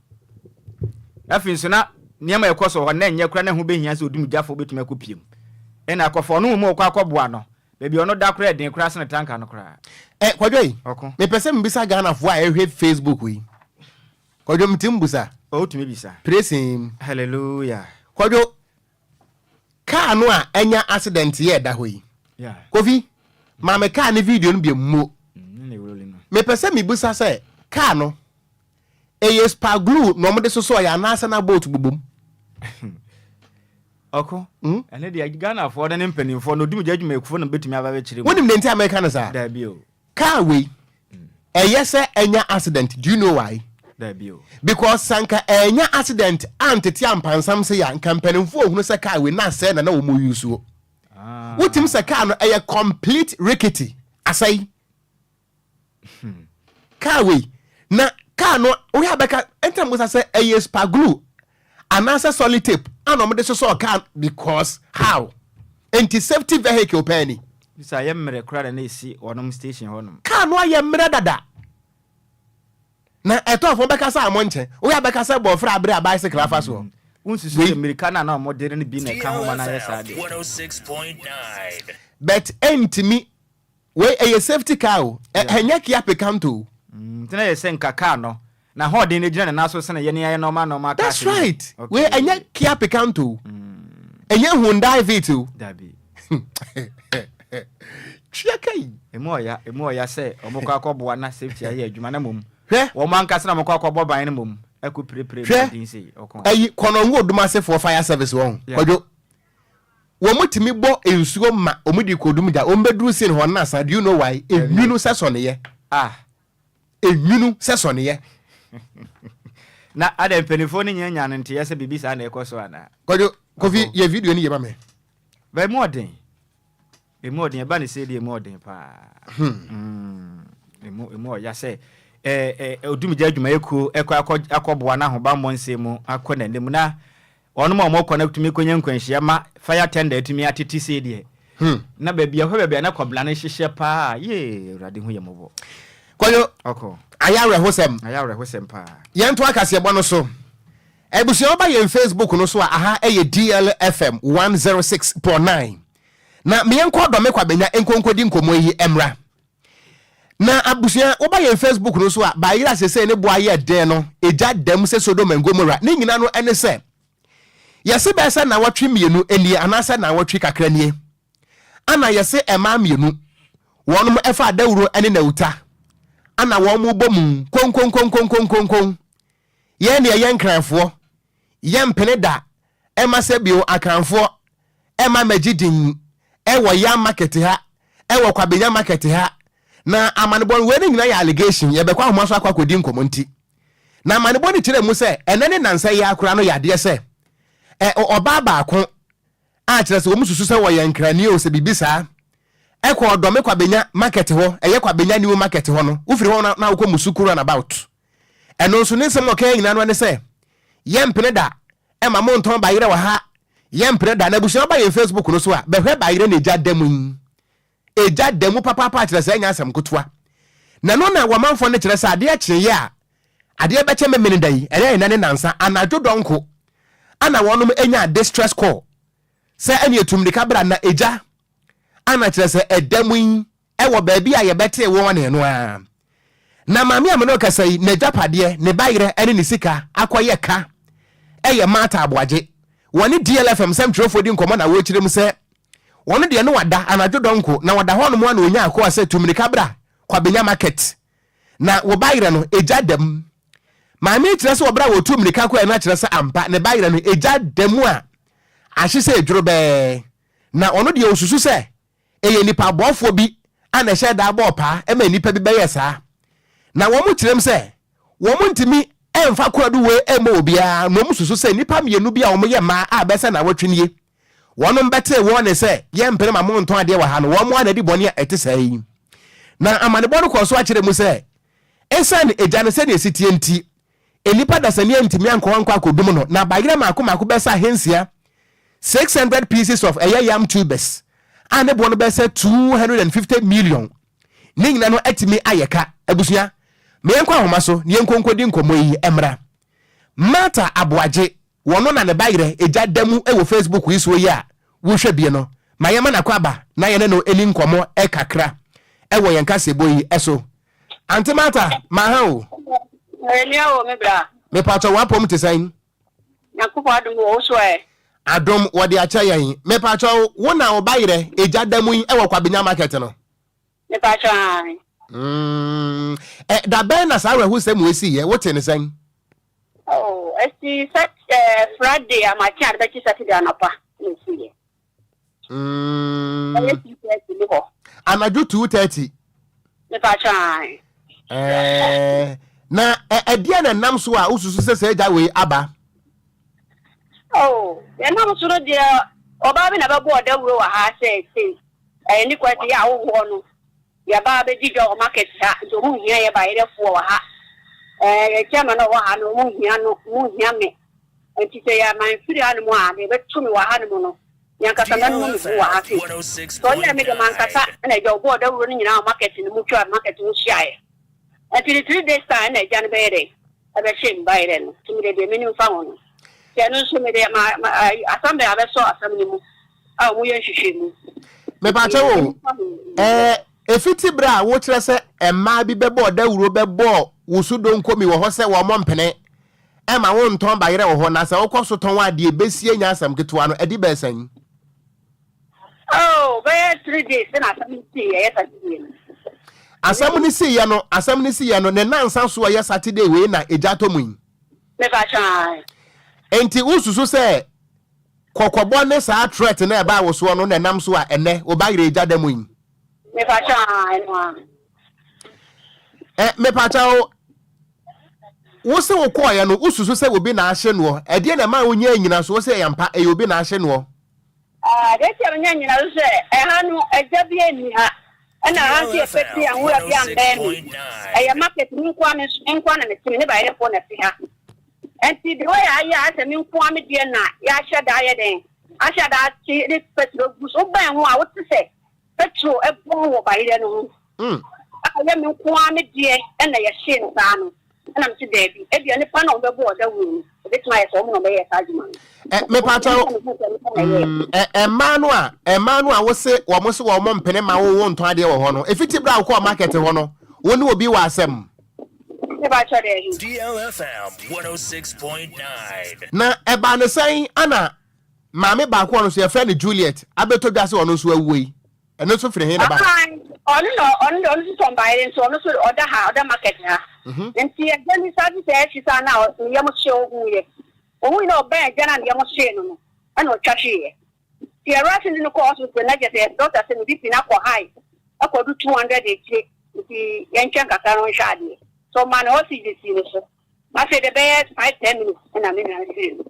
Afei nso na nneɛma a ɛkɔ so hɔ na ɛnyɛ koraa na ɛho bɛhia sɛ odumgyafo bɛtumi akɔpie mu. Ɛna akɔfa ɔno mmom ɔkɔ akɔboa no, baabi a ɔno da koraa ɛden koraa sene tanka no koraa. Eh, Kwadwo yi, Ɔko. mepɛ sɛ mebisa Ghanafoɔ a ɛhwɛ Facebook yi. Kwadwo, metumi busa? Ɔtumi bisa. Praise him. Hallelujah. Kwadwo, Car no a anya accident yɛ ɛda hɔ yi. Kofi, ma me car no video no bi mmo. Mepɛ sɛ mebisa sɛ car no ɛyɛ spa glue na wɔde sosɔɔ yɛ anaasɛ na bolt bobom? Ɔko, ɛne deɛ Ghanafoɔ no ne mpanimfoɔ no odumgya adwumayɛkufoɔ no bɛtumi aba bɛkyerɛ mu. Wonim deɛ nti a meka no saa? Daabi o. Car wei ɛyɛ sɛ anya accident do you know why? Dabi o. Because sɛ nka ɛnya accident antete ampansam se ya nka mpanimfoɔ ohunu sɛ car wei na asɛe na na wɔn use o. Ah. Wotim sɛ car no ɛyɛ complete rickety asɛe. Car wei na car no woyɛ abɛka ɛntina mo sa sɛ ɛyɛ spa glue anaasɛ solid tape ana wɔde sosɔɔ car because how? Nti safety vehicle pɛɛ ni. Sɛ ayɛ mmerɛ koraa na na ɛsi wɔnom station hɔnom. Kaa no ayɛ mmerɛ dada. Na ɛtɔ fam bɛka sɛ amɔ nkyɛn. Woyɛ abɛka sɛ bɔɔfrɛ abere a bicycle afa soɔ. Wonsusu sɛ mmirika no a na wɔde no bi na ɛka ho ma no ayɛ saa deɛ. But ɛntumi. Wei ɛyɛ safety car o. Ɛnyɛ Kia Picanto o. Nti na yɛ sɛ nka car no n'ahoɔden no gyina ne nan so sene yɛne ayɛ normal normal cars That's right. Wei ɛnyɛ Kia Picanto o. Ɛnyɛ Hyundai Vitz o. Dabi. Tua ka yi. Emu ɔya, emu ɔya sɛ wɔn kɔ akɔboa na safety ayɛ adwuma na mmom. Hwɛ. Wɔn ankasa na wɔn kɔ akɔbɔ ban no mmom ɛkɔ pirepire Hwɛ. din sei ɔko. Ɛyi Kɔnɔngo Odumasefoɔ fire service wɔn. Kwadwo. Wɔn tumi bɔ nsuo ma wɔn de kɔdum gya. Wɔn bɛduru scene hɔ no asa. Do you know why? Enwunu sɛ sɔneyɛ. Ah. Enwunu sɛ sɔneyɛ. Na adɛ mpanimfoɔ no nyɛ nya no nteɛ sɛ biribi saa na ɛkɔ so anaa? Kwadwo, Kofi, yɛ video no yie ma me. Ba emu ɔden. Emu ɔden, ɛba ne sei deɛ emu ɔden paa. Hmm. Emu emu ɔya sɛ ɛɛ ɛɛ odumgya adwumayɛkuo ɛkɔ akɔ akɔboa n'ahobammɔ nsɛm mu akɔ n'anim na wɔn a wɔkɔ no atumi kɔnya nkwanhyia ma fire tender atumi atete sei deɛ. Na baabi a hwɛ baabi a na kɔbla no hyehyɛ paa yee Awurade hu yɛ mmɔbɔ. Kwadwo, Ɔkɔ. ayɛ awerɛhosɛm. Ayɛ awerɛhosɛm paa. Yɛnto akaseɛbɔ no so. Abusua woba yɛn Facebook no so a aha ɛyɛ DLFM 106.9. Na me yɛnkɔ Ɔdɔme Kwabenya nkonkodi nkɔmmɔ yi mmra. Na abusua woba yɛn Facebook no so a bayerɛ a sesei ne bo ayɛ den no egya dam sɛ Sodom and Gomorrah. Ne nyina no ɛne sɛ yɛse bɛyɛ sɛ nnawɔtwe mmienu nie anaasɛ nnawɔtwe kakra nie ana yɛse mmaa mmienu wɔnom ɛfa adawuro ne nawuta ana wɔn bɔ mu konkonkonkonkonkonkon. Yɛn deɛ yɛ Nkranfoɔ, yɛmpene da ɛma sɛ bio Akranfoɔ ɛma mɛgye din ɛwɔ Yam market ha, ɛwɔ Kwabenya market ha, na amanebɔ no, wei no nyinaa yɛ allegation, yɛbɛkɔ ahoma so akɔ akɔdi nkɔmmɔ nti. Na amanebɔ no kyerɛ mu sɛ ɛnɛ ne nansa yi ara koraa no yɛ adeɛ sɛ ɛ, ɔbaa baako a kyerɛ sɛ wɔn susu sɛ wɔyɛ Nkrani o, sɛ biribi saa, ɛkɔ Ɔdɔme Kwabenya market hɔ, ɛyɛ Kwabenya new market hɔ no, wofiri hɔ na wokɔ Musuku runabout. Ɛno nso ne nsɛm a ɔkae nyinaa no ne sɛ, Yɛmpene da ma montɔn bayerɛ wɔ ha, yɛmpene da. Na abusua ba yɛn Facebook no so a, bɛhwɛ bayerɛ na egya da mu yi. Egya da mu papaapa kyerɛ sɛ ɛnyɛ asɛm ketewa. Na ɛno na wɔmanfoɔ no kyerɛ sɛ adeɛ kyeeɛ a, adeɛ bɛkyɛ memene da yi, ɛyɛ nnɛ ne nansa, anadwo dɔnko, ana wɔnom nyaa distress call sɛ ɛne ɛtu mmirika bra na egya ana kyerɛ sɛ ɛda mu yi wɔ baabi a yɛbɛtee wɔn no ara. Na maame a me ne wo kasa yi, n'agyapadeɛ, ne ba yerɛ ne ne sika akɔyɛ ka yɛ Martha Aboagye. Wɔne DLFM nsɛmtwerɛfoɔ di nkɔmmɔ na wɔrekyerɛ mu sɛ wɔn deɛ ne wada anadwo dɔnko na wɔda hɔnom a na ɔnya akoa sɛ tu mmirika bra Kwabenya market na wo ba yerɛ no egya da mu. Maame yi kyerɛ sɛ wɔ berɛ a wɔtuu mmirika kɔɛ no akyerɛ sɛ ampa ne ba yerɛ no egya da mu a ahye sɛ edworobɛɛ na ɔno deɛ ɔsusu sɛ Ɛyɛ nnipa abɔfoɔ bi a na ɛhyɛɛ da bɔɔ paa ma nnipa bi bɛyɛɛ saa. Na wɔn kyerɛm sɛ wɔn ntumi mfa kwaadu wei mmɔ obiara na wɔn susu sɛ nnipa mmienu bi a wɔn yɛ mmaa a bɛsɛ nnawɔtwe nie wɔnom bɛtee wɔn ne sɛ yɛmpene ma montɔn adeɛ wɔ ha no wɔn ara na adi bɔne a ɛte saa yi. Na amanebɔ no kɔɔ so akyerɛ mu sɛ ɛsiane egya no sɛdeɛ ɛsi teɛ nti nnipa dasani antumi ankɔ ankɔ akɔdum no na bayerɛ mmaako mmaako bɛsɛ ahansia, 600 pieces of ɛyɛ yam tubers, a ne boɔ no bɛsɛ 250 million. Ne nyina no atumi ayɛ ka. Abusua, ma yɛnkɔ ahoma so na yɛnkɔ nkɔdi nkɔmmɔ yi mmra. Martha Aboagye, wɔno na ne bayerɛ egya da mu wɔ Facebook yi soɔ yi a wohwɛ bie no, ma yɛma no akwaaba na yɛne no ɛni nkɔmmɔ kakra wɔ yɛn kaseɛbɔ yi so. Aunty Martha, maha o. Ɛnua o, me bra. Mepatɔ w'apɔm te sɛn? Nyankopɔn adom wɔ wo so ɛ. Adom wɔde akyɛ yɛn. Mepatɔ wo na wo ba yerɛ egya da mu yi ɛwɔ Kwabenya market no? Mepatɔ ae. Mm, ɛ, da bɛn na saa awerɛhosɛm wei sii yɛ? Wote ne sɛn? Oh, ɛsi sat, eh, Friday amakye ade bɛkye Saturday anɔpa na ɛsi yɛ. Ɛyɛ 2:30 mu hɔ. Anadwo 2:30. Mepakyɛ ae. Ɛɛ na ɛdeɛ na ɛnam so a wosusu sɛ sɛ agya wei aba? Oh, ɛnam so no deɛ ɔbaa bi na bɛbɔ ɔdawuro wɔ ha sɛ sei ɛyɛ ne kwasi yɛ ahohoɔ no yɛba abɛdi dwa wɔ market ha nti ɔmo nhia yɛ bayerɛfoɔ wɔ ha ɛɛ yɛ chairman a ɔwɔ ha no ɔmo nhia no ɔmo nhia me nti sɛ yɛ amanfiri ha nom a deɛ ɛbɛto me wɔ ha nom no. Me ankasa mɛnom me bo wɔ ha sei. Sɛ ɔyɛɛ me deɛ mankasa ɛna agya ɔbɔɔ dawuro no nyinaa wɔ market no mu twaa market ho hyiaeɛ. Ɛnti ne 3 days time ɛna agya no bɛyɛ dɛn ɛbɛhye me bayerɛ no. Nti mede deɛ menim fa ho no. Nti ɛno nso mede ma ma ayi asɛm bɛn abɛsɔ asɛm no mu a wɔyɛ nhwehwɛmu. Nti Mepakyɛ deɛ wo, menim fa ho no. ɛɛ efiti berɛ a wokyerɛ sɛ mmaa bi bɛbɔɔ dawuro bɛbɔɔ wo so donkomi wɔ hɔ sɛ wɔmmɔ mpene ɛma wontɔn bayerɛ wɔ hɔ na sɛ wokɔ so tɔn a deɛ ɛbɛsie nyɛ asɛm ketewa no, ɛde bɛɛ sɛn? Oh, bɛyɛ 3 days na asɛm no sii ɛyɛ Saturday no. Asɛm no siiɛ no, asɛm no siiɛ no, ne nansa so a ɛyɛ Saturday wei na egya tɔ mu yi. Mepa kyɛw. Enti wosusu sɛ kɔkɔbɔ ne saa threat na ɛbaa wo soɔ no na ɛnam so a ɛnɛ wo ba yerɛ egya da mu yi? Mepa kyɛw, ɛno a. Ɛ mepa kyɛw, wo se wo kɔɔeɛ no wosusu sɛ obi na ahye noɔ, ɛdeɛ na ɛma wonya anyinasoɔ sɛ ɛyɛ ampa ɛyɛ obi na ahye noɔ? Ah, deɛ nti a menya nyinaso sɛ ɛha no agya bi nni ha, ɛna ha nso yɛ pɛti a nwura bi ambɛn me. Ɛyɛ market me nkoa me nso me nkoa na mete me ne bayerɛfoɔ na ɛte ha. Nti deɛ wɔyɛ ayɛ a sɛ me nkoa me deɛ na yɛahyɛ da ayɛ dɛn ahyɛ da akye de petrol gu so. Wobɛn ho a wote sɛ petrol ɛbɔn wɔ bayerɛ no ho. A ɛyɛ me nkoa me deɛ ɛna yɛhyee no saa no. Ɛna mete daabi. Ebia nipa na wɔbɛbɔ ɔdawuro no. Ebetumi ayɛ sɛ wɔn na wɔbɛyɛ saa adwuma no. Ɛ mepakyɛw, ɛ mmaa no a mmaa no a wose wɔn se wɔn mpene ma wo wo ntɔn adeɛ wɔ hɔ no, efiti bere a wokɔɔ market hɔ no, wo ne obi wɔ asɛm? Mepakyɛw daabi. DLFM 106.9. Na ɛbaa ne sɛn ana maame baako a ɔno nso yɛfrɛ no Juliet abɛtɔ dwa sɛ ɔno nso awuo yi? Ɛno nso firi he na ɛbae? Aane, ɔno na ɔno deɛ ɔno nso tɔn bayerɛ nso ɔno nso ɔda ha ɔda market ha. Nti agya no saa te sɛ ɛhye saa na ne yam hye ɔhuiɛ. Ɔhui na ɔbɛn agya no a ne yam hyee no no ɛna ɔtwa hweeɛ. Nti yɛ rush de no kɔɔ hospital na kyerɛ sɛ doctor sɛ ne BP no akɔ high akɔdu 200 akyire nti yɛntwɛn kakra na ɔnhwɛ adeɛ. So ɔmaa no oxygen sii ne so. Afei de bɛyɛ 5, 10 minutes ɛna me nua no firi mu.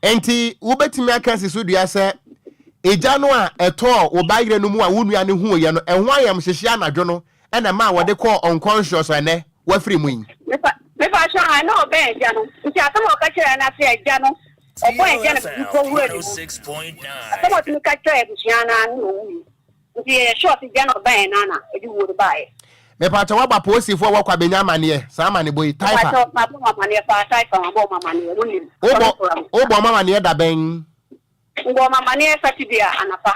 Enti wobɛtumi aka asi so dua sɛ egya no a ɛtɔɔ wo ba yerɛ no mu a wo nua no huuiɛ no, ɛho ayamhyehyeɛ anadwo no ɛna ɛmaa wɔde kɔɔ unconscious a ɛnɛ wafiri mu yi? Mepa kyɛw, na ɔbɛn agya no. Nti asɛm a ɔka kyerɛɛ no ase agya no, ɔbɔ agya no biribi wura ne mu. Asɛm a ɔtumi ka kyerɛɛ abusua no ara ne ɔwui. Nti yɛyɛ sure sɛ gya na ɔbɛn no na ɛde wuo no baeɛ. Mepa kyɛw, wabɔ apolisifoɔ wɔ Kwabenya amanneɛ saa amanebɔ yi, Mepa Taifa? kyɛw, mabɔ mo amanneɛ paa, Taifa mabɔ mo amanneɛ, mo nim. Wobɔ wobɔ ɔmo amanneɛ da bɛn? Mbɔ mo amanneɛ Saturday a anapa.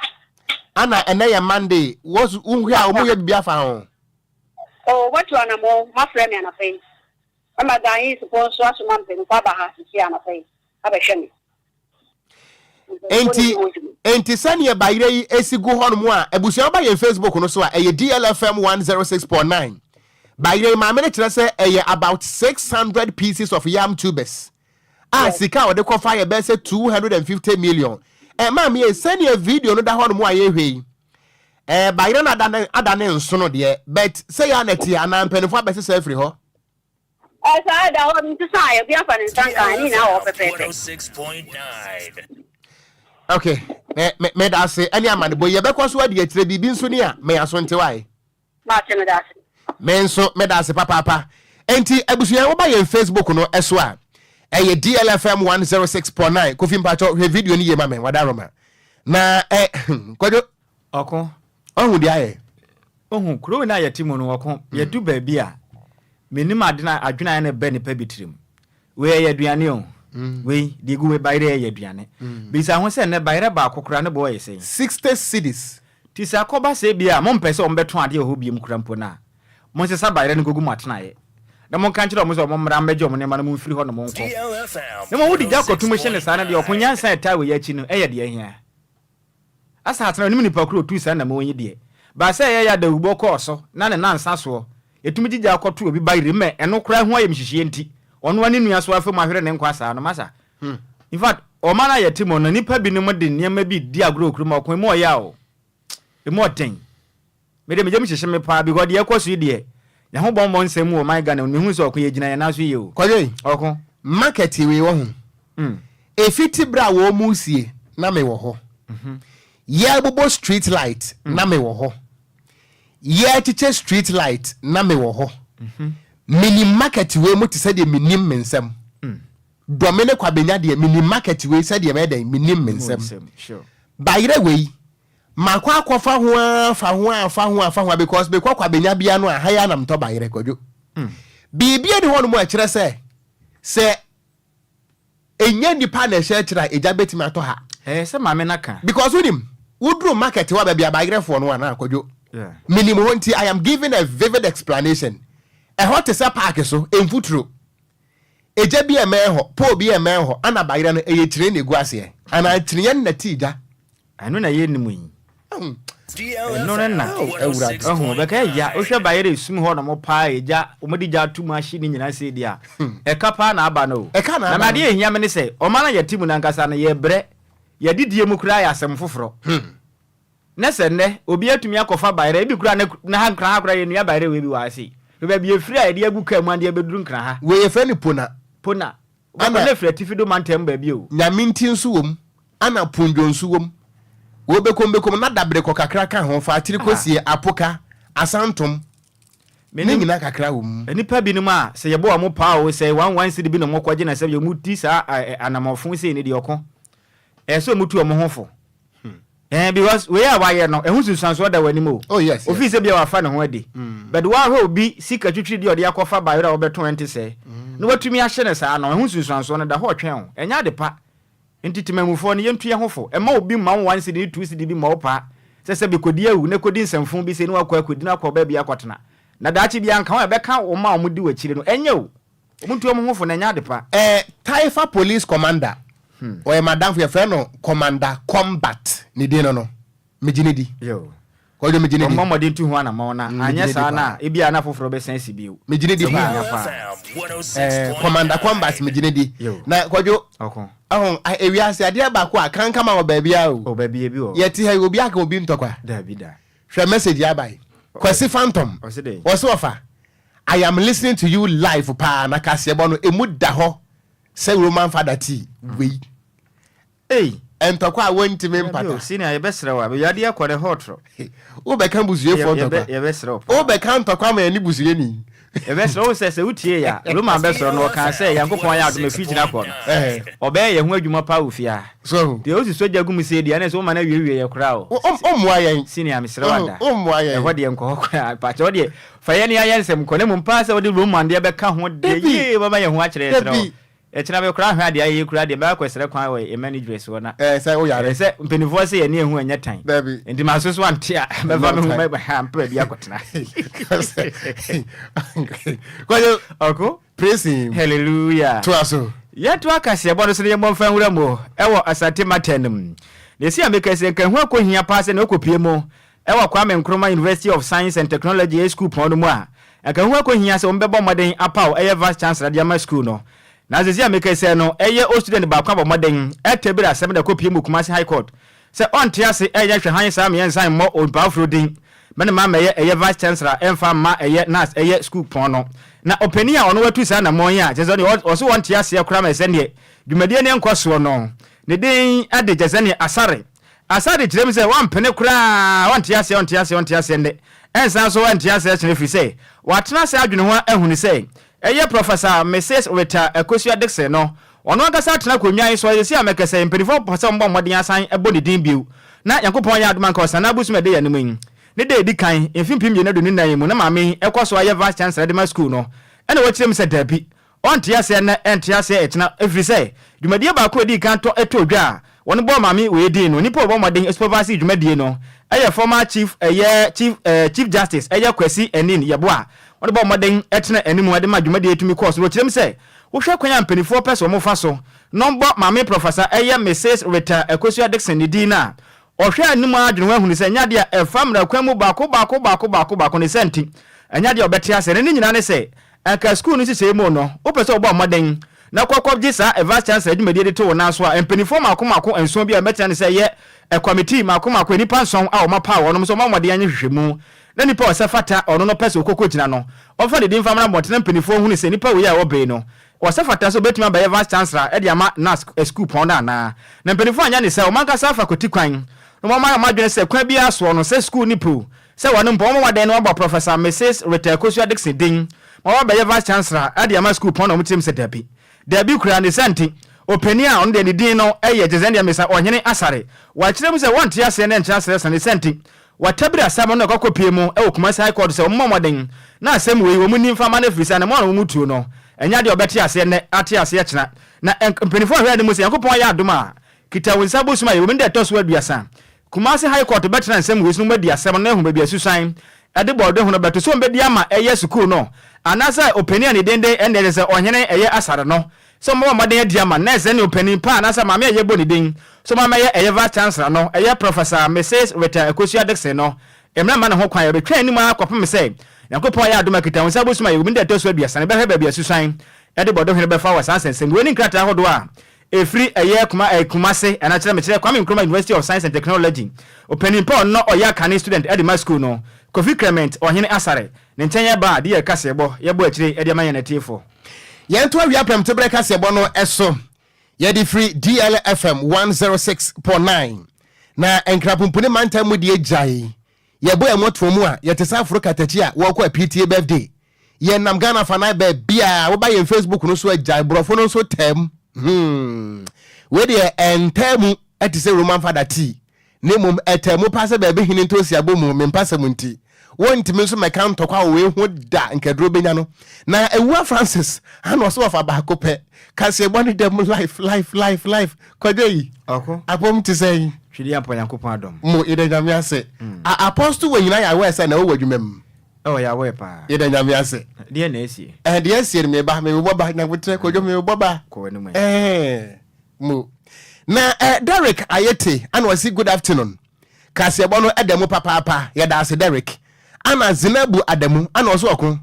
Ana ɛnɛ yɛ Monday, wohwɛ a ɔmo yɛ biribi afa ho? Oh, watu anammɔn, moafrɛ me anapa yi. Ɛma Ghanaians-foɔ nso asoma mpanyinfoɔ aba ha sisi anapa yi abɛhwɛ me. Enti sɛneɛ bayerɛ yi esi gu hɔnom a, abusua ba yɛn Facebook no so a, ɛyɛ DLFM 106.9. Bayerɛ yi maame no kyerɛ sɛ ɛyɛ about 600 pieces of yam tubers a sika a wɔde kɔfa yɛ bɛyɛ sɛ 250 million. Ɛ maame yɛ sɛneɛ video no da hɔnom a yɛhwɛ yi, ɛ bayerɛ no ada ada ne nsono deɛ, but sɛ yɛ anɛte anaa mpanimfoɔ abɛsesa afiri hɔ. Saa da hɔ no nti sɛ a obi afa ne nsa nka ne nyinaa wɔ hɔ pɛpɛɛpɛ. Okay, me me meda ase ɛne amanebɔ yi yɛbɛkɔ so adi akyire biribi nso ni a me aso nte wae. Maate, meda ase. Me nso meda ase papaapa. Enti abusua woba yɛn Facebook no ɛso a ɛyɛ DLFM 106.9. Kofi mpakyɛw hwɛ video no yie ma me wada Roma. Na ɛ Kwadwo. Ɔko. Ɔhu deɛ ayɛ. Ohu kuro no a yɛte mu no ɔko. Yɛdu baabi a menim ade na adwene a na ɛbɛ nipa bi tirim. Wei ɛyɛ aduane o. Wei deɛ egu wei bayerɛ ɛyɛ aduane. Bisa ho sɛ nnɛ bayerɛ baako koraa ne boɔ yɛ sɛn? 60 cedis. Ti sɛ akɔba sɛ ebia mompɛ sɛ wɔbɛtɔn adeɛ wɔ hɔ biom koraa mpo no a, monsesa bayerɛ no nkɔgu mo atenaeɛ, na monka nkyerɛ wɔn sɛ wɔmmra mmɛgye wɔn nneɛma no momfiri hɔ nom nkɔ. Na mmom wode gya kɔto mu hye no saa no deɛ, ɔko nyansa a ɛtaa wei akyi no yɛ deɛ ɛhia. Asa atena onim nipa koro otuu saa nnamɔn yi deɛ, baa sɛ ɛyɛeɛ a dawubɔ kɔɔ so na ne nansa soɔ, yɛtumi gyigyaa kɔtoo obi ba yerem ma ɛno koraa ho ayamhyehyeɛ nti, ɔno ara ne nua so afa mu ahwere ne nkwa saa no, masa. In fact, ɔman a yɛte mu no, nnipa binom de nneɛma bi di agorɔ wɔ kurom a ɔko emu ɔya o, emu ɔden. Me deɛ me yam hyehye me paa because deɛ ɛkɔ so yi deɛ, yɛn ho bɔmmɔ nsɛm mu wɔ ɔman Ghana mu no, mehu sɛ ɔko yɛgyina yɛn nan so yie o. Kwadwo yi, Ɔko. Market wei wɔ ho. Ɛfiti berɛ a wɔn resie na me wɔ hɔ. Yɛrebobɔ street light na me wɔ hɔ. Yɛrekyekyɛ street light na me wɔ hɔ. Menim market wei mu te sɛ deɛ menim me nsam. Dɔme ne Kwabenya deɛ menim market wei sɛdeɛ mɛyɛ dɛn menim me nsam. Bayerɛ wei, makɔ akɔfa ho ara fa ho ara fa ho ara fa ho ara because mekɔ Kwabenya bia no a, ha yi ara na metɔ bayerɛ, Kwadwo. Biribi nni hɔnom a ɛkyerɛ sɛ, sɛ ɛnyɛ nnipa na ɛhyɛ akyire a, egya bɛtumi atɔ ha. Ɛyɛ sɛ maame no aka. Because wonim, woduru market hɔ a, baabi a bayerɛfoɔ no wɔ anaa, Kwadwo? Menim hɔ nti, I am giving a vivid explanation. Ɛhɔ te sɛ park so, mfuturo. Egya bi mmɛn hɔ, pole bi mmɛn hɔ, ana bayerɛ no, ɛyɛ kyinii na ɛgu aseɛ? Anaa kyiniiɛ no na ɛte gya? Ɛno na yɛnnim yi. Ɛno no na, Awurade. Wahu, bɛka agya, wohwɛ bayerɛ esum hɔ nom paa, egya, wɔde gya ato mu ahye ne nyinaa sei deɛ a, ɛka paa na aba no o. Ɛka na Na aba me no. adeɛ a ɛhia me ne sɛ, ɔman a yɛte mu no ankasa no, yɛbrɛ, yɛadidie mu koraa yɛ asɛm foforɔ. Na sɛ nnɛ, obi atumi akɔfa bayerɛ, ebi koraa na, na ha Nkran ha koraa yɛnnua bayerɛ wei bi wɔ ha sei. Hwɛ baabi efiri a yɛde agu kaa mu ade abɛduru Nkran ha. Wei yɛfrɛ no pona. Pona. Wobɛkɔ Ana. na efiri atifi do mantam baabi o. Nyame nti nso wom, ana pondwo nso wom. Wobekom bekom na dabere kɔ kakra ka ho, fa akyiri kɔsie, apoka, asantom, ne Menim nyinaa kakra wom. nnipa binom a sɛ yɛbɔ wɔn paa o, sɛ one one cedi bi na wɔkɔgye na sɛ wɔdi saa anamɔfo sei no deɛ ɔko. Ɛyɛ sɛ wɔtu wɔn ho fo. Eh, because wei a wayɛ no, ɛho nsunsuansoɔ da w'anim o. Oh yes, Ofii yes. sɛ bia wafa ne ho adi. But woahwɛ obi sika twitwiri deɛ ɔde akɔfa bayerɛ a wɔbɛtɔn ɛnte sɛɛ, na watumi ahye no saa no, ɛho nsunsuansoɔ no da hɔ retwɛn wo. Ɛnyɛ ade pa. Nti temanmufoɔ no, yɛntu yɛn ho fo. Mma obi mma wo one cedi ne two cedi bi mmɔ wo paa sɛ sɛ bɛkɔdi awu na kɔdi nsɛmfoo bi sei na wakɔ akɔdi na akɔ baabi akɔtena. Na daakye biara nka ho a ɛbɛka wo mma a wɔdi w'akyire no. Ɛnyɛ o. Wɔntu wɔn ho fo na ɛnyɛ ade pa. Eh, Taifa police commander, ɔyɛ m'adamfo, yɛfrɛ no Commander Combat, ne din no no, megye no di. Yo. Kwadwo, megye no di. Wɔmmɔ mmɔden ntu ho anammɔn na Mm, megye anyɛ no di saa no paa. a, ebia na foforɔ bɛsan asi bio. Megye no di Ɛho paa. hia paa. Eh, Commander Combat, megye no di. Yo. Na Kwadwo, Ɔko. ɔho, a- ewiase adeɛ baako a kankama wɔ baabiara o. O, baabi ebi wɔ hɔ. Yɛte ha yi, obi aka obi ntɔkwa. Daabi da. Hwɛ message yi aba yi. Kwasi Phantom, Ɔse dɛn? ɔse ɔfa, I am listening to you live paa na kaseɛbɔ no emu da hɔ sɛ Roman fada tea wei. Ei! Ntɔkwa a wɔntumi Dabi o, mpata. senior yɛbɛsrɛ wo a, baabi adeɛ kɔ no ɛhɔ ɔtrɔ. Wobɛka busuefoɔ ntɔkwa. Yɛbɛsrɛ wo paa. Wobɛka ntɔkwa ma yɛne busueni. Yɛbɛsrɛ wo sɛ sɛ wotie yɛ a, Roman bɛsrɛ no ɔkaa sɛ Nyankopɔn ayɛ adom afiri kyina kɔ no, ɔbɛyɛ yɛn ho adwuma paa wɔ fie ha. So ahu? Deɛ wosi sogya gu mu sei deɛ, ɛne sɛ woma no awiewie yɛ koraa o. Wommoa yɛn. Senior mesrɛ wo ada. Wommoa yɛn. Ɛhɔ deɛ nkɔ hɔ koraa. Mpakyɛ wo deɛ Fa yɛn ayɛ nsɛm kɔ, na mmom paa sɛ wode Roman deɛ bɛka ho deɛ, Dabi! yee, wobɛma yɛn ho akyerɛ yɛn, serɛ wo. Dabi! Ɛkyena me koraa hwɛ adeɛ ayɛ yi koraa deɛ, mɛkɔ akɔsrɛ kwan wɔ yɛn managers hɔ na. Ɛɛ, sɛ woyare. Ɛɛ, sɛ mpanimfoɔ se yɛn ani ahu ɛnyɛ tan. Dabi. Nti maso so ante a, mɛfa me ho tan. mɛ, ha, mpɛ baabi akɔtena. Kwadwo, Ɔko? praise him. Hallelujah. Toa so. Yɛntoa kaseɛbɔ no so na yɛmmɔ mfa nwura mu wɔ Asante Mantam no mu. Na ɛsi a meka yi sɛ nka ɛho akɔhia paa sɛ nea ɔkɔpue mu Wɔ Kwame Nkrumah University of Science and Technology sukuupɔn no mu a, anka ɛho akɔhia sɛ wɔbɛbɔ mmɔden apaw ɛyɛ Vice Chancellor de ama sukuu no. Nanso seesei a meka yi sɛɛ no, ɛyɛ o student baako abɔ mmɔden atabiri asɛm de akɔpue mu Kumasi High Court sɛ ɔnte ase ɛnyɛ hwɛ hann saa mmiɛnsa mmɔ onipa foforo din ma ne mma mmɛyɛ ɛyɛ Vice Chancellor ɛmfa mma ɛyɛ NASS ɛyɛ sukuupɔn no. Na ɔpanin a ɔno watu saa anammɔn yi a kyerɛ sɛ ɔno ɔse ɔnte aseɛ koraa ma sɛdeɛ dwumadie no nkɔ soɔ no, ne din de kyerɛ sɛ neɛ Asare Asa de kyerɛ mu sɛ wampene koraa, ɔnte aseɛ, ɔnte aseɛ, ɔnte aseɛ nnɛ, ɛnsan nso ɛnte aseɛ kyena ɛfiri sɛ watena ase adwene ho ahunu sɛ ɛyɛ Professor Misis Rita Akosua Dickson no, ɔno ankasa atena akonnwa yi so a seesei a mɛkasa yi mpanimfoɔ pɛ sɛ wɔbɔ mmɔden asan bɔ ne din bio na Nyankopɔn ayɛ adom anka Ɔsanaa bosom a ɛda yɛn anim yi ne da a ɛdi kan mfe 2024 yi mu na maame yi kɔ so ayɛ Vice Chancellor de ma sukuu no ɛna wakyerɛ mu sɛ dabi Ɔnte aseɛ nnɛ, ɛnte aseɛ ɛkyena, ɛfiri sɛ dwumadie baako a ɛdii kan tɔ tɔɔ dwa a wɔn bɔɔ maame wei din no, nipa a ɔbɔ mmɔden supervise dwumadie no yɛ former chief ɛyɛ chief ɛɛ chief justice ɛyɛ Kwasi Anin Yeboah, wɔn bɔɔ mmɔden tena anim de ma dwumadie tumi kɔɔ so. Wɔkyerɛ mu sɛ wohwɛ kwan a mpaninfoɔ pɛ sɛ wɔn fa so na wɔbɔ maame Professor ɛyɛ Misis Rita Akosua Dickson ne din no a, ɔhwɛ anim ara dwene ho ahunu sɛ ɛnyɛ adeɛ a ɛfa mmara kwan mu baako baako baako baako baako ne saa nti ɛnyɛ adeɛ a ɔbɛte aseɛ na ne nyinaa ne sɛ Anka sukuu no nhyehyɛe mu no, wopɛ sɛ wobɔ mmɔden na kɔkɔgye saa Vice Chancellor dwumadie de to wo nan so a, mpanimfoɔ mmaako mmaako nson bi a wɔbɛtena ne sɛ ɛyɛ kɔmitii mmaako mmaako, nnipa nson a wɔapaw wɔnom sɛ wɔmmɔ mmɔden anyɛ nhwehwɛmu na nipa a ɔsɛ fata ɔno no pɛ sɛ ɔkɔkɔgyina no, ɔmfa ne din mfa mmra mmɔnten na mpanimfoɔ nhunu sɛ nipa wei a ɔwɔ bɛ yi no, ɔsɛ fata sɛ ɔbɛtumi abɛyɛ Vice Chancellor de ama NASC sukuupɔn no anaa. Na mpanimfoɔ anyɛ ne sɛ wɔn ankasa afa kwati kwan na wɔayɛ wɔn adwene sɛ kwan biara soɔ no sɛ sukuu no po Sɛ wɔno mpo, wɔmmɔ mmɔden na wɔabɔ Professor Misis Rita Akosua Dickson din ma wabɛyɛ Vice Chancellor de ama sukuupɔn na wɔkyerɛ mu sɛ dabi. Dabi koraa, ne saa nti, Ɔpanin a ɔno deɛ ne din no yɛ Gyesɛndeɛ Mesa Ɔhene Asare, wakyerɛ mu sɛ wɔnte aseɛ na ɛnkyerɛ aseɛ sane sɛ nti watabiri asɛm no na ɛkɔ akɔpue mu wɔ Kumasi High Court sɛ wɔmmɔ mmɔden na asɛm wei wɔn nni mfa mma no ɛfiri sɛ anammɔn a wɔtuo no ɛnyɛ adeɛ a wɔbɛte aseɛ nnɛ ate aseɛ kyena. Na mpanimfoɔ hwɛ anim sɛ Nyankopɔn ayɛ adom a kita wo nsa bosom a yɛwɔ mu no da ɛtɔ so 30 Kumasi High Court bɛtena nsɛm wei so na wɔadi asɛm no na ahu baabi a asusuan de bɔɔdo ho no bɛto sɛ wɔbɛdi ama ɛyɛ sukuu no anaasɛ ɔpanin a ne din de ɛnna ɛsɛ sɛ ɔhene ɛyɛ Asare no sɛ wɔbɛbɔ mmɔden adi ama nɛɛse ne ɔpanin pa anaasɛ maame a yɛbɔ ne din sɛ ɔma mmɛyɛ ɛyɛ Vice Chancellor no ɛyɛ Professor Misis Rita Akosua Dickson no mmara mma ne ho kwan yɛbɛtwɛn anim ara kɔpem sɛ Nyankopɔn ayɛ adom akita wo nsa bosom a yɛwɔ mu no da ɛtɔ so 30 no bɛhwɛ baabi a asusuan de bɔɔdo hene bɛfa wɔ saa nsɛnsɛm wei ne nkrataa ahodoɔ a Ɛfiri ɛyɛ Kuma ɛɛ Kumase ɛna kyerɛ mekyerɛ Kwame Nkrumah University of Science and Technology ɔpanin pa ɔno ɔyɛ akane student ɛde ma school no Kofi Clement Ɔhene Asare ne nkyɛn yɛba a de yɛ kaseɛbɔ yɛbɔ akyire de ama yɛn atiefoɔ. Yɛnto awia prɛmtoberɛ kaseɛbɔ no so. Yɛde firi DLFM 106.9 na Nkrapumpuni mantam mu deɛ gyae. Yɛbɔ yɛn mmɔtoɔ mu a, yɛte sɛ aforo katakyi a wɔrekɔ apiitie birthday. Yɛnam Ghana afanan baabiara, woba yɛn Facebook no so a gyae, borɔfo no nso taa mu. Hmm. Wei deɛ ɛntaa mu te sɛ Roman fada tea, na mmom ɛtaa mu paa sɛ baabi hene ntoosi abɔ mu, me mpasɛm nti. Wontumi nso mmɛka ntɔkwa wɔ wei ho da, nkaduro bɛnya no. Na Awua Francis, ana ɔsɛ wɔfa baako pɛ. Kaseɛbɔ ne dɛm life, life, life, life. Kwadwo yi, Ɔko. apom te sɛn? Twedi ampa Nyankopɔn adom. Mo, yɛda Nyame ase. A Apostle wɔ nyina yɛ aware sɛ na wowɔ adwuma mu. Oh, yɛ aware paa. Yɛda Nyame ase. Deɛ na asie? Eh, deɛ asie no meba, mebobɔ ba, Nyabotrɛ, Kwadwo mebobɔ ba. Kɔ w'anim ɛ. Eh, mo. Na eh, Derek Ayete, ana ɔse good afternoon. Kaseɛbɔ no ɛda mu papaapa, yɛda ase Derek. Ana Zinabu Adamu, ana ɔse ɔko.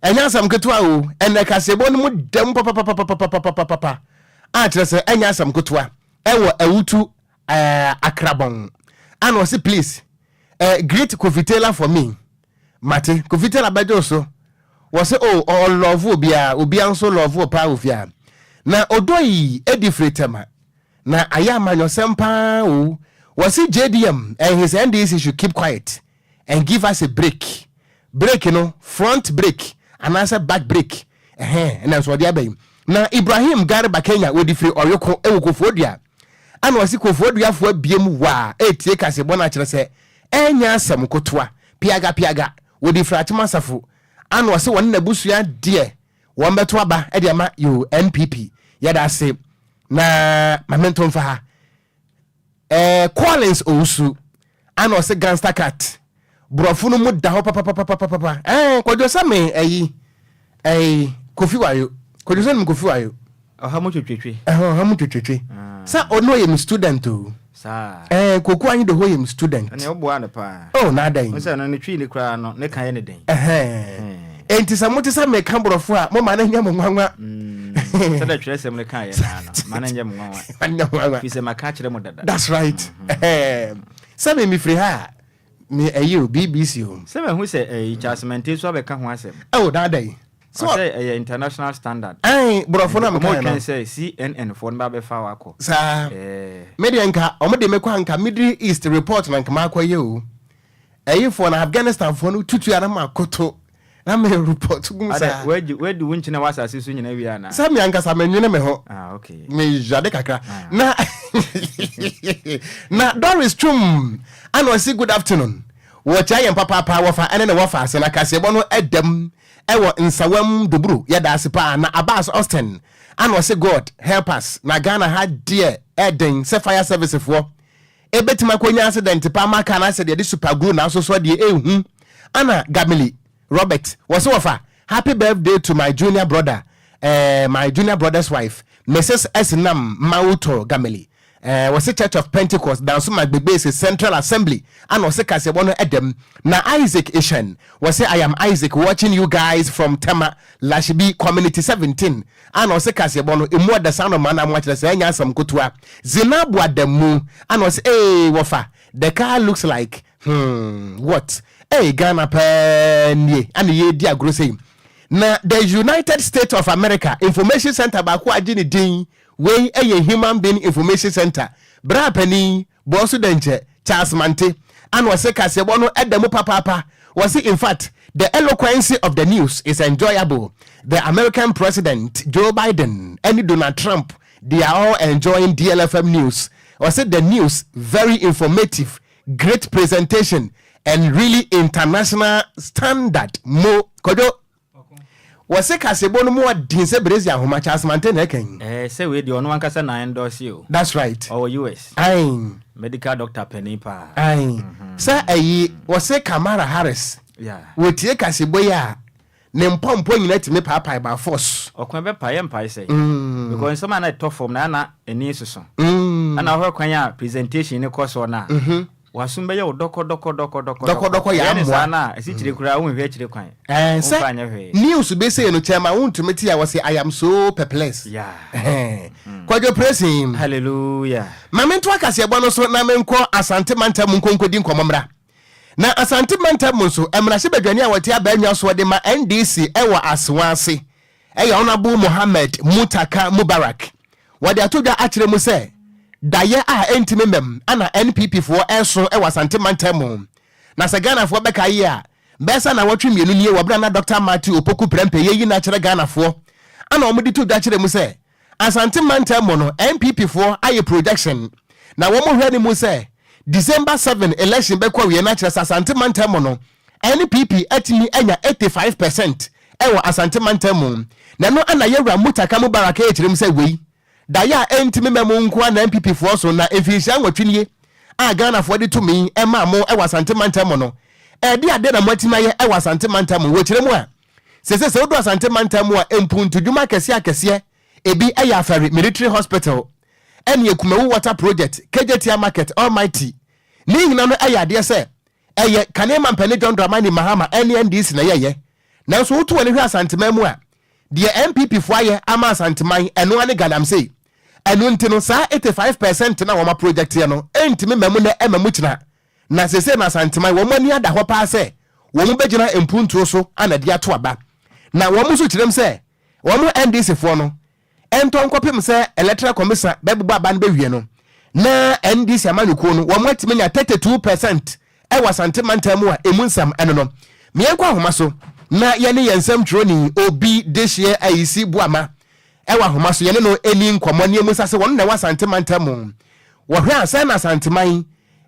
Ɛnyɛ asɛm ketewa o, ɛnɛ kaseɛbɔ no mu da mu papapapapapapapa. A kyerɛ sɛ ɛnyɛ asɛm ketewa. Ɛwɔ Awutu eh, Akrabɔn. Ana ɔse please, eh, greet Kofi Taylor for me. Mate, Kofi Taylor bɛgye wo so. Wɔse oh, ɔlɔvo obiara, obiara nso lɔvo paa wɔ fie ha. Na ɔdɔ yi edi firi tɛma. Na ayɛ amanyɔsɛm paa o. Wɔse JDM and his NDC should keep quiet and give us a break. Break no, front break anaasɛ back break ɛhɛn ɛna nso ɔde aba yi. Na Ibrahim Garba Kenya wɔdi firi Ɔyoko ɛwɔ Kofoɔdua. Ana ɔse Kofoɔduafoɔ abiem waa ɛretie kasebɔ no akyerɛ sɛ ɛnyɛ asɛm kotoa. Piaga piaga wɔdi firi Akyem Asafo. Ana ɔse wɔne n'abusua deɛ wɔn bɛto aba de ama yoo NPP. Yɛda ase na ma mento mfa ha. Eh, Collins Owusu, ana ɔse gangster cat. Borɔfo no mu da hɔ papapapapapa. Eh, Kwadwo sɛ me ayi, eh, Kofi Wayo. Kwadwo sɛ nim Kofi Wayo. Ɔha mu twetwetwe. Eh, ɔha mu twetwetwe. Ah. Sɛ ɔno ɔyɛ me student o. Saa. Eh, Koku Anyidoho yɛ me student. Ɛnna ɔboa no paa. Oh, na adɛn. Nsɛ no ne twi ne koraa no ne ka yɛ ne den. Ɛhɛn. Enti sɛ mote sɛ meka borɔfo a, moma no nyɛ mo nwanwa. Mm, sɛdeɛ twerɛsɛm no kaeɛ naa no, ma no nyɛ mo nwanwa. Ma no nyɛ mo nwanwa. Firi sɛ maka akyerɛ mo dada. That's right. Mm-hmm. Sɛ me mefiri ha a, me ɛyi o, BBC o. Sɛ mahu sɛ ɛyi Charles Mante nso abɛka ho asɛm. Ɛwɔ daada yi. Ɔsɛ ɛyɛ international standard. Ɛn borɔfo na meka no. Ɔmo twɛn sɛ CNN foɔ no ba bɛfa wakɔ. Saa. Me deɛ nka ɔmo de me kɔ anka Middle East report na nka makɔ yɛ o. Ɛyifoɔ no Afghanistan foɔ no tutu a na makoto na me report gum saa. Wadi wadi wo nkyene wɔ asase so nyina wie ana? Sɛ me ankasa me nwene me ho. Ah okay. Me yade kakra. Ah. Na na Doris Twum ana ɔsi good afternoon. Wɔkyia yɛn papaapa wɔfa ɛne ne wɔfa ase na kaseɛbɔ no ɛdam ɛwɔ Nsawam Doburo yɛda ase paa na Abbas Austin ana ɔse God help us na Ghana ha deɛ ɛden sɛ fire service foɔ Ebetumi akonya accident paa ma car no asɛ deɛ yɛde super glue na asosɔ deɛ ehu ana Gamili Robert wɔse wɔfa happy birthday to my junior brother eh, my junior brother's wife Mrs Esinam Mawutor Gamili eh, wɔse Church of Pentecost Dansoma Gbegbese Central Assembly ana ɔse kaseɛbɔ no ɛdɛm na Isaac Ishen wɔse I am Isaac watching you guys from Tema Lashibi Community 17 a na ɔse kaseɛbɔ no emu ɔda saa nɔmaa no amoa kyerɛ sɛ ɛnyɛ asɛm kotoa. Zinabu Adamu a na ɔse ee wɔfa the car looks like hmm what ei Ghana paa nie a na yɛredi agorɔ sei. Na the United States of America Information Center baako a agye ne din wei yɛ Human Being Information Center bra panin Bɔɔ so dɛnkyɛ, Charles Mante, ana ɔse kaseɛbɔ no da mu papaapa, wɔse in fact the eloquency of the news is enjoyable, the American President Joe Biden ne Donald Trump They are all enjoying DLFM news. Ɔsɛ the news very informative, great presentation and really international standard. Mo Kwadwo, wɔse kasebo no mu ɔden sɛ Brezi ahoma. Charles Mante na ɛka yi. Ɛɛ, sɛ wei deɛ, ɔno ankasa na endorse o. That's right. Ɔwɔ US. Aye. Medical doctor panin paa. Aye. Sɛ ɛyi, wɔse Kamala Harris wɔtie kasebo yi a, ne mpɔmpɔ nyina tumi paapae by force. Ɔkwan bɛpa yɛ mpae sɛ because nsɛm a na ɛtɔ fam na ana ani soso ana ɔhwɛ kwan a presentation ne kɔ soɔ no a, wasom bɛyɛ wo dɔkɔ dɔkɔ dɔkɔ dɔkɔ. Dɔkɔ dɔkɔ yɛ Ɛyɛ ne amoa. Saa no a ɛsi kyire koraa, wonhwɛ akyire kwan. Sɛ womfa nyɛ hwee. News bi sei no, kyɛma wontumi te a, wɔse I am so perplexed. Kwadwo Presin. Hallelujah. Ma mento akaseɛbɔ no so na menkɔ Asante mantam mu nkonkɔdi nkɔmmɔ mmra. Na Asante mantam mu nso, mmarahyɛbadwani a wɔte abaanwa soɔ de ma NDC ɛwɔ Asewa ase ɛyɛ Honorable Mohammed Mutaka Mubarak. Wɔde ato dwa akyerɛ mu sɛ daeɛ a ɛntumi mmam ana NPP foɔ ɛso ɛwɔ Asante mantam mu. Na sɛ Ghanafoɔ bɛka yi a, bɛsa na wɔtwe 2 nie wɔ berɛ na Dr. Matthew Opoku Prempeh yɛyi no akyerɛ Ghanafoɔ ana wɔde to dwa kyerɛ mu sɛ Asante mantam mu no, NPP foɔ ayɛ projection na wɔn hwɛ ne mu sɛ December 7 election bɛkɔ awie no, akyerɛ sɛ Asante mantam mu no, NPP atumi anya 85% ɛwɔ Asante mantam mu. Na ɛno ana yɛwura Mutaka Mubarak ɛkyerɛ mu sɛ wei daeɛ a ɛntumi mma mu nko a na NPP foɔ so. Na mfinhyia 8 nie a Ghanafoɔ de tumi ɛmaa mo ɛwɔ Asante mantam mu no, ɛde adeɛ na moatumi ayɛ ɛwɔ Asante mantam mu? Wɔkyerɛ mu a, sese sɛ wodu Asante mantam mu a, mpuntudwuma akɛseɛ akɛseɛ ebi ɛyɛ Afari Military Hospital ɛne Ekumawu Water Project, Kejetia Market, Almighty ne nyina no ɛyɛ adeɛ sɛ ɛyɛ kane mampanin John Dramani Mahama ɛne NDC na ɛyɛyɛ. Nanso wotu wɔn hwɛ Asanteman mu a, deɛ NPP foɔ ayɛ ama Asanteman, ɛno ane galamsey. Ɛno nti no, saa 85% na wɔn aprojecteɛ no ɛntumi mma mu nɛ ɛma mu kyina. Na sese na Asanteman wɔn ani ada hɔ paa sɛ wɔn bɛgyina mpuntuo so ana de ato aba. Na wɔn nso kyerɛm sɛ wɔn NDC foɔ no ɛntɔ nkɔpem sɛ Electoral Commission bɛbobɔ aba no bɛwie no, na NDC amanyɔkuo no wɔn atumi nya 32% ɛwɔ Asante mantam mu a emu nsɛm ɛno no. Mmiɛnkɔ ahoma so na yɛne yɛn nsɛm twerɛni Obi Dehyeɛ Ayisi Boama ɛwɔ ahoma so, yɛne no ɛni nkɔmmɔ ne emu nsa sɛ wɔn na ɛwɔ Asante mantam mu. Wɔhwɛ a, sɛ na Asanteman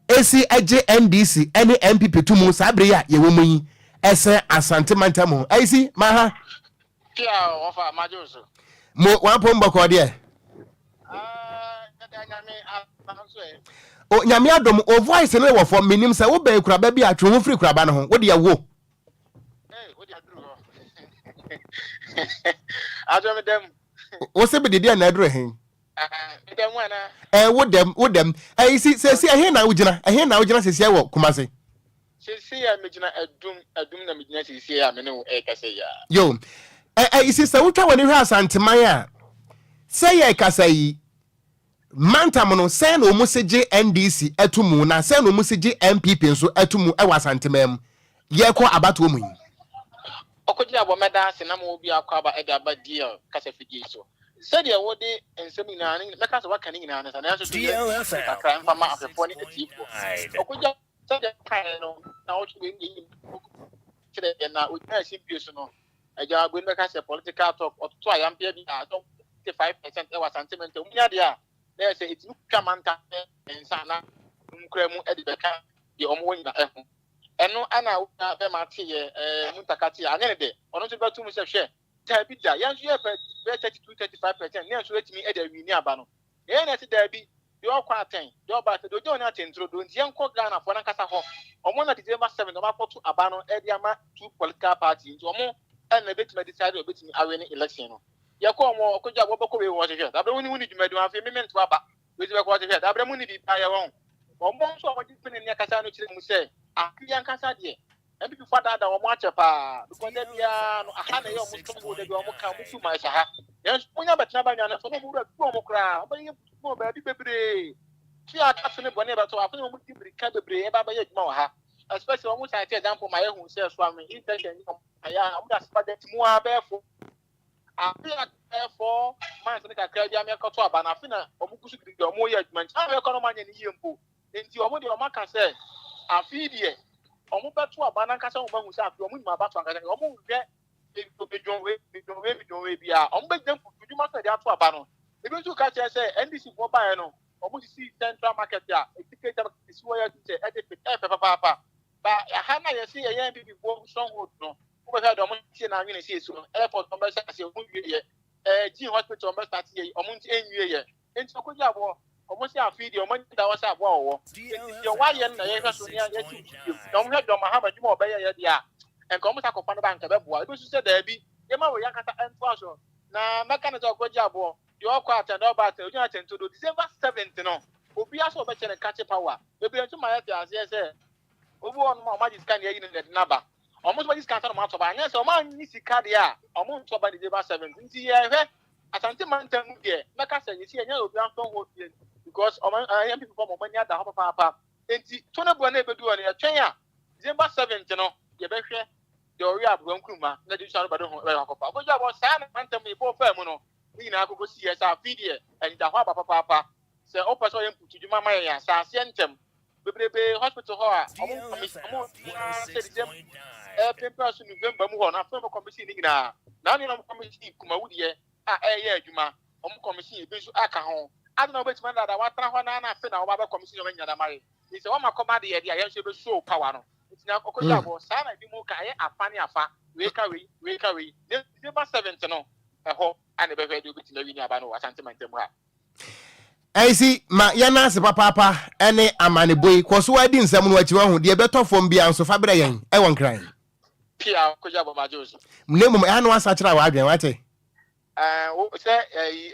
esi agye NDC ɛne NPP to mu saa bere yi a yɛwɔ mu yi, ɛsɛ Asante mantam mu. Ayisi maha. Pia wɔfa magye wo so. Mo wampom bɔkɔɔ deɛ? Yɛda Nyame nso ɛ. O Nyame adom. O voice no wɔ fam. Menim sɛ wobɛn kuraba bi a, twe ho firi kuraba no ho. Wode wo. Hey, wode aduru hɔ. Adwo me dam. Wo se bede deɛ na aduru he? Me dam ana? Ɛ wo dɛm, wo dɛm. Ɛyi si sɛsi, ɛhe na wogyina? Ɛhe na wogyina sɛsi wɔ Kumase? Sɛsi a megyina Adum, Adum na megyina sɛsi a me ne wo ɛrekasa yi a. Yo. Ɛ ɛyi si sɛ wotwa w'ani hwɛ Asanteman a, sɛ yɛ kasa yi, mantam no, sɛn na wɔn se gye NDC ɛto mu, na sɛn na wɔn se gye NPP nso ɛto mu ɛwɔ Asanteman mu yɛkɔ abatoɔ mu yi? Ɔkɔgyina abɔ mɛda ase na ma obi akɔ aba ɛde aba DL kasa fidie so. Sɛdeɛ wode nsɛm nyinaa ne mɛka sɛ waka ne nyinaa no sa, nanso so yɛ kakra mfa ma ahwɛfoɔ ne atiefoɔ. Ɔkɔgya sɛdeɛ kaeɛ no na wɔtwe wei ne kyerɛ yɛ na ogyina asimpie so no, agya agoe no bɛka sɛ political talk ɔtoto ayampea bi a 5% ɛwɔ Asante mantam mu nya deɛ a, na yɛ sɛ ɛtumi twa manta nsa na nkura mu de bɛka deɛ ɔmo wɔ nyina ɛho. Ɛno ɛna wona bɛma teyɛ ɛɛ Muntaka teyɛ anyɛ ne dɛ. Ɔno nso bɛto mu sɛ hwɛ, daabi da, yɛn nso yɛpɛ bɛyɛ 32, 35% ne yɛn nso yɛtumi de awi ne aba no. Yɛn na ɛte daabi, deɛ ɔkɔ atɛn, deɛ ɔba atɛn, deɛ ogyina ɔne atɛnturo do. Nti yɛnkɔ Ghanafoɔ nankasa hɔ. Ɔmo na December 7 ɔmo akɔto aba no ɛde ama two political party, nti ɔmo ɛna ebetumi decide ɔbɛtumi awe ne election no. Yɛkɔ ɔmo ɔkɔgya wɔbɛkɔ wei wɔ hwehwɛ dabrɛ woni woni dwumadi wɔn. Afei mímí nto aba wei ti bɛkɔ ɔhwehwɛ dabrɛ mu ni bi ayɛ wɔn. Ɔmo nso a wɔgye pene ne akasa no kyerɛ mu sɛ afi ankasa deɛ, NPP fo adaadaa wɔn akyɛ paa, because da biara no aha na ɛyɛ ɔmo stronghold. Da bi ɔmo ka ɔmo tu ma ɛhyɛ ha, nanso mo nya bɛtena ba nwa no so na ɔmo wura tu ɔmo koraa, ɔmo bɛyɛ butu wɔ baabi bebree fi aka so ne bɔne ɛbɛtɔ afei na ɔmo di mirika bebree ɛba bɛyɛ adwuma wɔ ha, especially ɔmo san te example ma yɛhu sɛ so ame interchange ɔmo ayɛ a ɔmo da spaghetti mu a bɛyɛ fo afe a bɛyɛ 4 months ne kakra bi ame ɛkɔtɔ aba na afe na ɔmo gu so gidigidi ɔmo yɛ adwuma. Nti afei ɛkɔ no ɔmo anyɛ ne yie mpo, nti ɔmo deɛ ɔmo aka sɛ afe deɛ ɔmo bɛto aba n'ankasa. Ɔmo ahu sɛ afe ɔmo nim abato ankasa, ɔmo nhwɛ bedwon wei, bedwon wei, bedwon wei bia ɔmo bɛgyina mputu dwuma so ɛde ato aba no. Ebi Ebi nso ka kyerɛ sɛ NDC foɔ baeɛ no, wɔn sisii Central Market a ɛti Keita Market si hɔ yɛ sɛ ɛde ɛfɛ papaapa. Ba ha na yɛse yɛyɛ NPP foɔ stronghold no, wobɛhwɛ deɛ wɔn tie na anwene sie so no, airport wɔn bɛhyɛ aseɛ wɔn nwie yɛ, ɛɛ Gene Hospital wɔn bɛ start yɛ yi, wɔn nti ɛnwie yɛ. Nti ɔkɔgye aboɔ, wɔn se afei deɛ wɔn ani da hɔ sɛ aboa wɔwɔ. Nti deɛ wɔayɛ no na yɛhwɛ so na yɛsi so bio. Na wɔn hwɛ John Mahama adwuma a ɔbɛyɛ yɛ deɛ a, nka wɔn sa akɔfa no ba nka ɛbɛboa. Ebi nso sɛ daabi, yɛma wei ankasa ɛntoa so. Na mɛka no sɛ ɔkɔgye aboɔ, deɛ ɔkɔ atɛn, deɛ ɔba atɛn, ogyina atɛn todo. December 7th no, obiara sɛ ɔbɛkyɛ no nkakye power. Bebree nso ma yɛte aseɛ sɛ, obi wɔ hɔnom a wɔagye sika na yɛayi no na ɛde no aba. Wɔn nso bɛgye sika ansa na wɔatɔ ba. Anyɛ sɛ wɔannye sika deɛ a, wɔnto aba December 7th. Nti yɛhwɛ Asante mantam mu deɛ, mɛka sɛ yɛsi yɛnyɛ obiara stronghold yɛn because wɔn ɛyɛ NPP foɔ ma wɔn ani ada hɔ papaapa. Nti to ne boɔ na ɛbɛdu hɔ no yɛtwɛn a December 7th no yɛbɛhwɛ deɛ ɔwe aboa nkuruma na de nsuo ano bɛde ho bɛyɛ akɔfa. Ɔbɛgya bɔ saa na mantam yɛbɔ faa mu no ne nyinaa kɔkɔ si yɛ sɛ afei deɛ anidahɔ aba papaapa. Sɛ wopɛ sɛ ɔyɛ mputudwuma ma yɛn a, hyɛ aseɛ ntɛm. Bebrebe hospital hɔ a ɔmo kɔmisi ɔmo nyinaa sɛ December ɛpempɛn so November mu hɔ no afei ɔmo kɔmisi ne nyinaa. Na ne ɔmo kɔmisi Kumawu deɛ a ɛyɛ adwuma ɔmo kɔmisi ebi nso aka ho. Adi na wobɛtumi adada watena hɔ naa na afei na wɔba bɛ kɔmisi nneɛma nyinaa dama yɛ. Nti sɛ wɔma kɔma deɛ deɛ a yɛn nso yɛbɛ show power no. Nti na ɔkɔgya abɔ saa na ebi mu ka ɛyɛ afa ne afa wei ka wei wei ka wei. December 7th no ɛhɔ ana ɛbɛhwɛ deɛ obɛtumi awi ne aba no wɔ Asante mantam ha. Ɛnsi ma yɛn nan ase papaapa ne amanebɔ yi. Kɔ so ara di nsɛm no akyi, wahu, deɛ ɛbɛtɔ fam biara nso, fa brɛ yɛn wɔ Nkran. Pia kogya bɔ magye wo so. Na mmom ɛha na woasakyera w'adwene, wate? Ɛɛ, wo, sɛ ɛyi,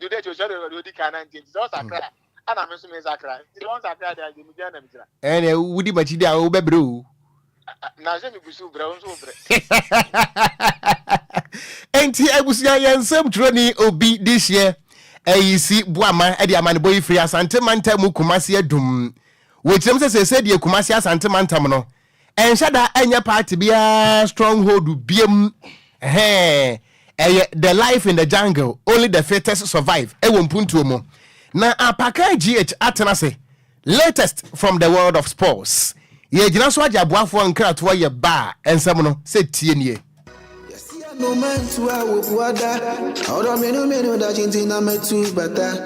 dode akyi osua deɛ odi kan na nti, nti sɛ ɔsakra a, ɛna me nso me nsakra. Nti sɛ ɔnsakra deɛ, deɛ megyina na megyina. Ɛnna wodi m'akyi deɛ a, wobɛbrɛ o. Na sɛ megu so brɛ, wo nso wobrɛ. Enti abusua yɛn nsɛm twerɛni obi de hyeɛ ɛyi si boama de amanebɔ yi firi Asante mantam mu Kumasi Adum. Wɔkyerɛm sɛ seesei deɛ Kumasi Asante mantam no ɛnhyɛ da ɛnyɛ party biara stronghold biam. Ɛhɛn, ɛyɛ the life in the jungle, only the fittest survive ɛwɔ mpuntuo mu. Na Apakan GH atena ase Latest from the world of sports, Yɛgyina so agye aboafoɔ nkratoɔ yɛ ba a nsɛm no sɛ tie nie.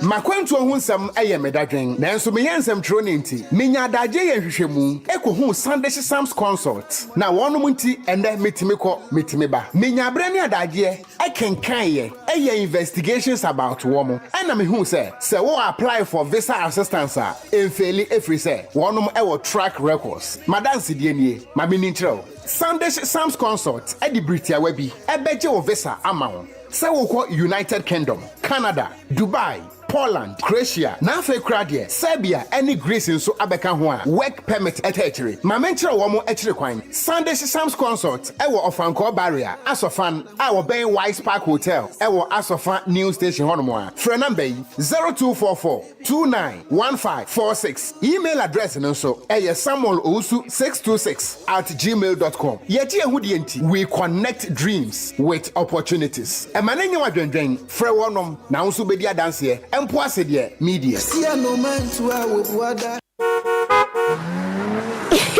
M'akwantuo ho nsɛm yɛ me dadwen, nanso meyɛ nsɛmtwerɛni nti, menya adagyeɛ yɛ nhwehwɛmu kɔhuu Sandish Sams Consult, na wɔnom nti ɛnnɛ metumi kɔ, metumi ba. Menya berɛ ne adagyeɛ kenkaeɛ, yɛɛ investigations about wɔn, ɛna mehuu sɛ, sɛ wo apply for visa assistance a, ɛnfeeli ɛfiri sɛ wɔnom wɔ track records. M'adansedie nie, ma menni nkyerɛ wo. Sandish Sams Consult de bere tiawa bi bɛgye wo visa ama wo sɛ wokɔ United Kingdom, Canada, Dubai, Poland, Croatia, na afei koraa deɛ Serbia ne Greece nso abɛka ho a work permit taa akyire. Ma menkyerɛ wɔn akyiri kwan. Sandish Sams Consult wɔ Ɔfankɔɔ Barrier, Asɔfan, a wɔbɛn Wise Park Hotel wɔ Asɔfa New Station hɔnom a. Frɛ namba yi, 0244 29 1546. Email address no nso yɛ samuelowusu626 at gmail dot com. Yɛgye yɛn ho die nti, we connect dreams with opportunities. Ɛma no nyɛ wo adwendwen, frɛ wɔnom na wo nso wobɛdi adanseɛ, mpo ase deɛ, media.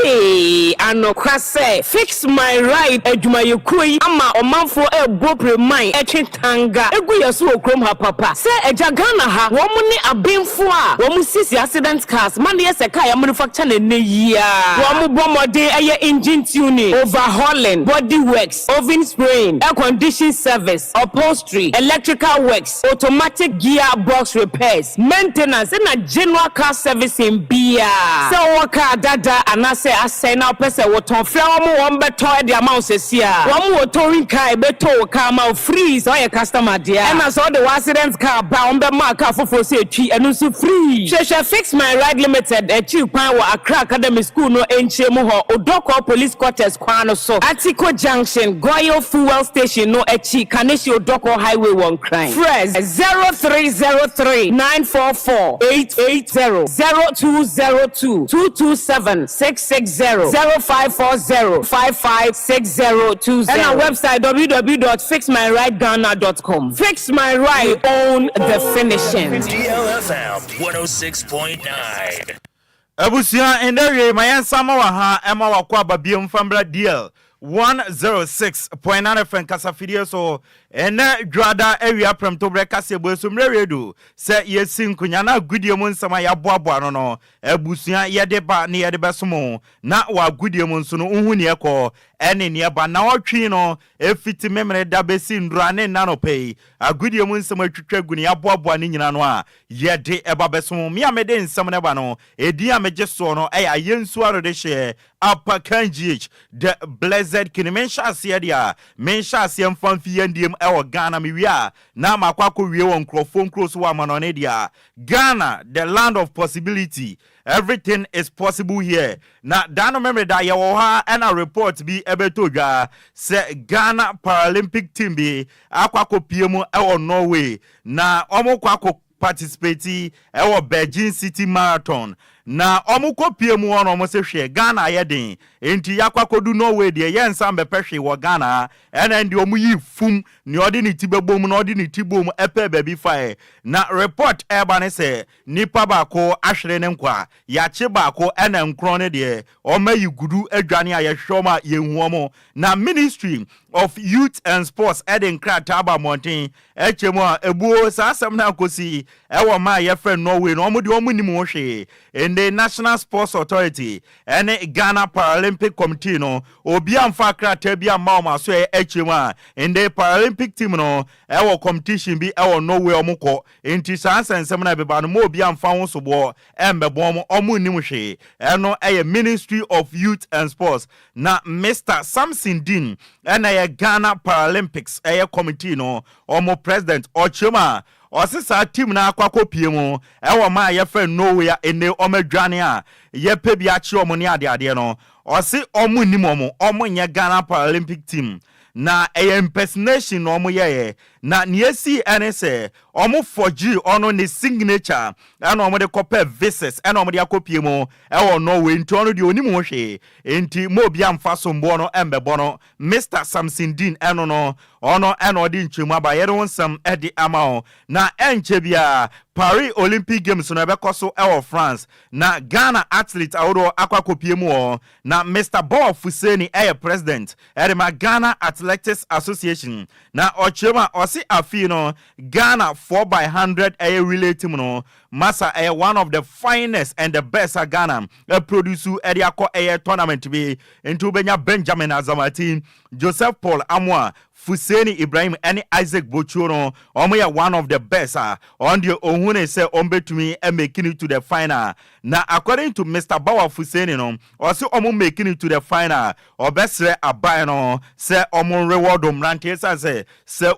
Hey, anokwa sɛ Fix My Ride adwumayɛkuo yi ama ɔmanfoɔ ɛrebɔ pireman ɛtwe tanga gu yɛ so wɔ kurom ha papa. Sɛ agya Ghana ha wɔn ne abenfoɔ a wɔn sisi accident cars ma no yɛ sɛ car yɛ manufacture no ɛnnɛ yi ara. Wɔn bɔ mmɔden ɛyɛ engine tuning, overhauling, body works, oven spraying, air condition service, upholstery, electrical works, automatic gear box repairs, maintenance ɛna general car servicing biara. Sɛ wowɔ car dada anaasɛ asɛe na wopɛ sɛ wotɔn, frɛ wɔn, wɔn bɛtɔ de ama wo sɛsi ara. Wɔn wɔ towing car a ɛbɛtow wo car ama wo free sɛ woyɛ customer deɛ a. Ɛna sɛ wode w'accident car ba a, wɔn bɛma wo car foforɔ sɛ twi, ɛno nso free. Hwehwɛ Fix My Ride Limited akyiri kwan wɔ Accra Academy School no nkyɛn mu hɔ, Odorkor Police Quarters kwan no so, Atiko Junction, Goil Fuel Station no akyi, Kaneshie Odorkor Highway wɔ Nkran. Frɛ 0303 944 880, 0202 227 660, 0540 55 6020 ɛna website www dot fixmyrideghana dot com. Fix My Ride, we own the finishing. DLFM 106.9. Abusua, ndɛ wiei ma yɛnsan ma wɔ ha ma wakɔ aba biom mfa mbra DL. 106.9 FM kasafidie so. Ɛnɛ dwoada awia prɛmtoberɛ kaseɛbɔ so mmerɛ redu sɛ yɛsi nkonya na agodie mu nsɛm a yɛaboaboa no, abusua, yɛde ba ne yɛde bɛsom. Na wɔ agodie mu nso no, wohu neɛ kɔ ɛne neɛ ba na ɔtwe no ɛfiti memere da bɛsi ndora ne nna nɔpɛ yi, agodie mu nsɛm atwitwa gu ne yɛaboaboa ne nyina no a yɛde ɛba bɛsom. Me a mede nsɛm no ba no, ɛdin a megye soɔ no ɛyɛ Ayɛnsu Arode Hyeɛ Apakan GH The Blessed King. Menhyɛ aseɛ deɛ a, menhyɛ aseɛ mfa mfi yɛndiem ɛwɔ Ghana. Mewie a, na makɔ akɔwie wɔ nkurɔfoɔ nkuro so wɔ amanɔne. Deɛ a, Ghana, the land of possibility, everything is possible here. Na da no memere da yɛwɔ hɔ a, ɛna report bi ɛbɛtɔ dwa sɛ Ghana Paralympic team bi akɔ akɔpie mu ɛwɔ Norway na ɔmo kɔ akɔ participate ɛwɔ Bergen City Marathon. Na ɔmo kɔ pie mu hɔ no, ɔmo sɛ hwɛ, Ghana ayɛ den nti yakɔ akɔdu Norway deɛ, yɛn nsa mbɛpɛ hwee wɔ Ghana. Ɛna deɛ ɔmo yi fum nea ɔde ne ti bɛbɔ mu na ɔde ne ti bɔ mu ɛpɛ baabi fae. Na report ɛɛba ne sɛ nipa baako ahwere ne nkwa, yakye baako, ɛna nkorɔ ne deɛ ɔmo ayi gudu adwane a yɛhwehwɛ ɔmo a yɛnhu ɔmo. Na Ministry of Youth and Sports ɛde nkrataa aba mmɔnten ɛkyɛ mu a ebuo saa asɛm no akɔsi ɛwɔ maa yɛfrɛ Norway no, ɔmo deɛ ɔmo nim ho hwee. Ɛnde National Sports Authority ɛne Ghana Paralympic Committee no, obi amfa krataa bi amma ɔmo aso. Ɛkyɛ mu a ɛnde Paralympic team no ɛwɔ competition bi ɛwɔ Norway, ɔmo kɔ. Nti saa nsɛnsɛm no ɛbɛba no, mo obi amfa ho soboɔ ɛmbɛbɔ ɔmo, ɔmo nim hwee. Ɛno ɛyɛ Ministry of Youth and Sports. Na Mr Samson Dean ɛna ɛyɛ Ghana Paralympics ɛyɛ committee no ɔmo president. Ɔkyerɛ mu a ɔse saa team no akɔ akɔpie mu ɛwɔ ma a yɛfrɛ Norway a ɛnɛ ɔmo adwane a yɛpɛ bi akye ɔmo ne adeadeɛ no, ɔse ɔmo nim ɔmo, ɔmo nyɛ Ghana Paralympic team na ɛyɛ impersonation na ɔmo yɛyɛ. Na nea esi ɛne sɛ ɔmo forge ɔno ne signature ɛna ɔmo de kɔpɛ visas ɛna ɔmo de akɔpie mu ɛwɔ Norway. Nti ɔno deɛ onim ho hwee, nti mo obi amfa so mboɔ no ɛmbɛbɔ no. Mr Samson Dean ɛno no, ɔno ɛna ɔde nkyɛmu aba yɛde ho nsɛm ɛde ama wo. Na ɛnkyɛ biara Paris Olympic Games no ɛbɛkɔ so ɛwɔ France na Ghana athlete ahodoɔ akɔ akɔpie mu wɔ. Na Mr Bawa Fuseni ɛyɛ president ɛde ma Ghana Athletics Association na ɔkyerɛ mu a ɔse afei no Ghana 4 by 100 ɛyɛ relay team no masa ɛyɛ one of the finest and the best a Ghana produce ɛde akɔ ɛyɛ tournament bi. Nti wobɛnya Benjamin Azamati, Joseph Paul Amoa, Fuseni Ibrahim ɛne Isaac Bochuo no, ɔmo yɛ one of the best a ɔn deɛ ohun ne sɛ ɔmo bɛtumi making it to the final. Na according to Mr Bawa Fuseni no, ɔsi ɔmo making it to the final, ɔbɛsrɛ aban no sɛ ɔmo reward mmeranteɛ san sɛ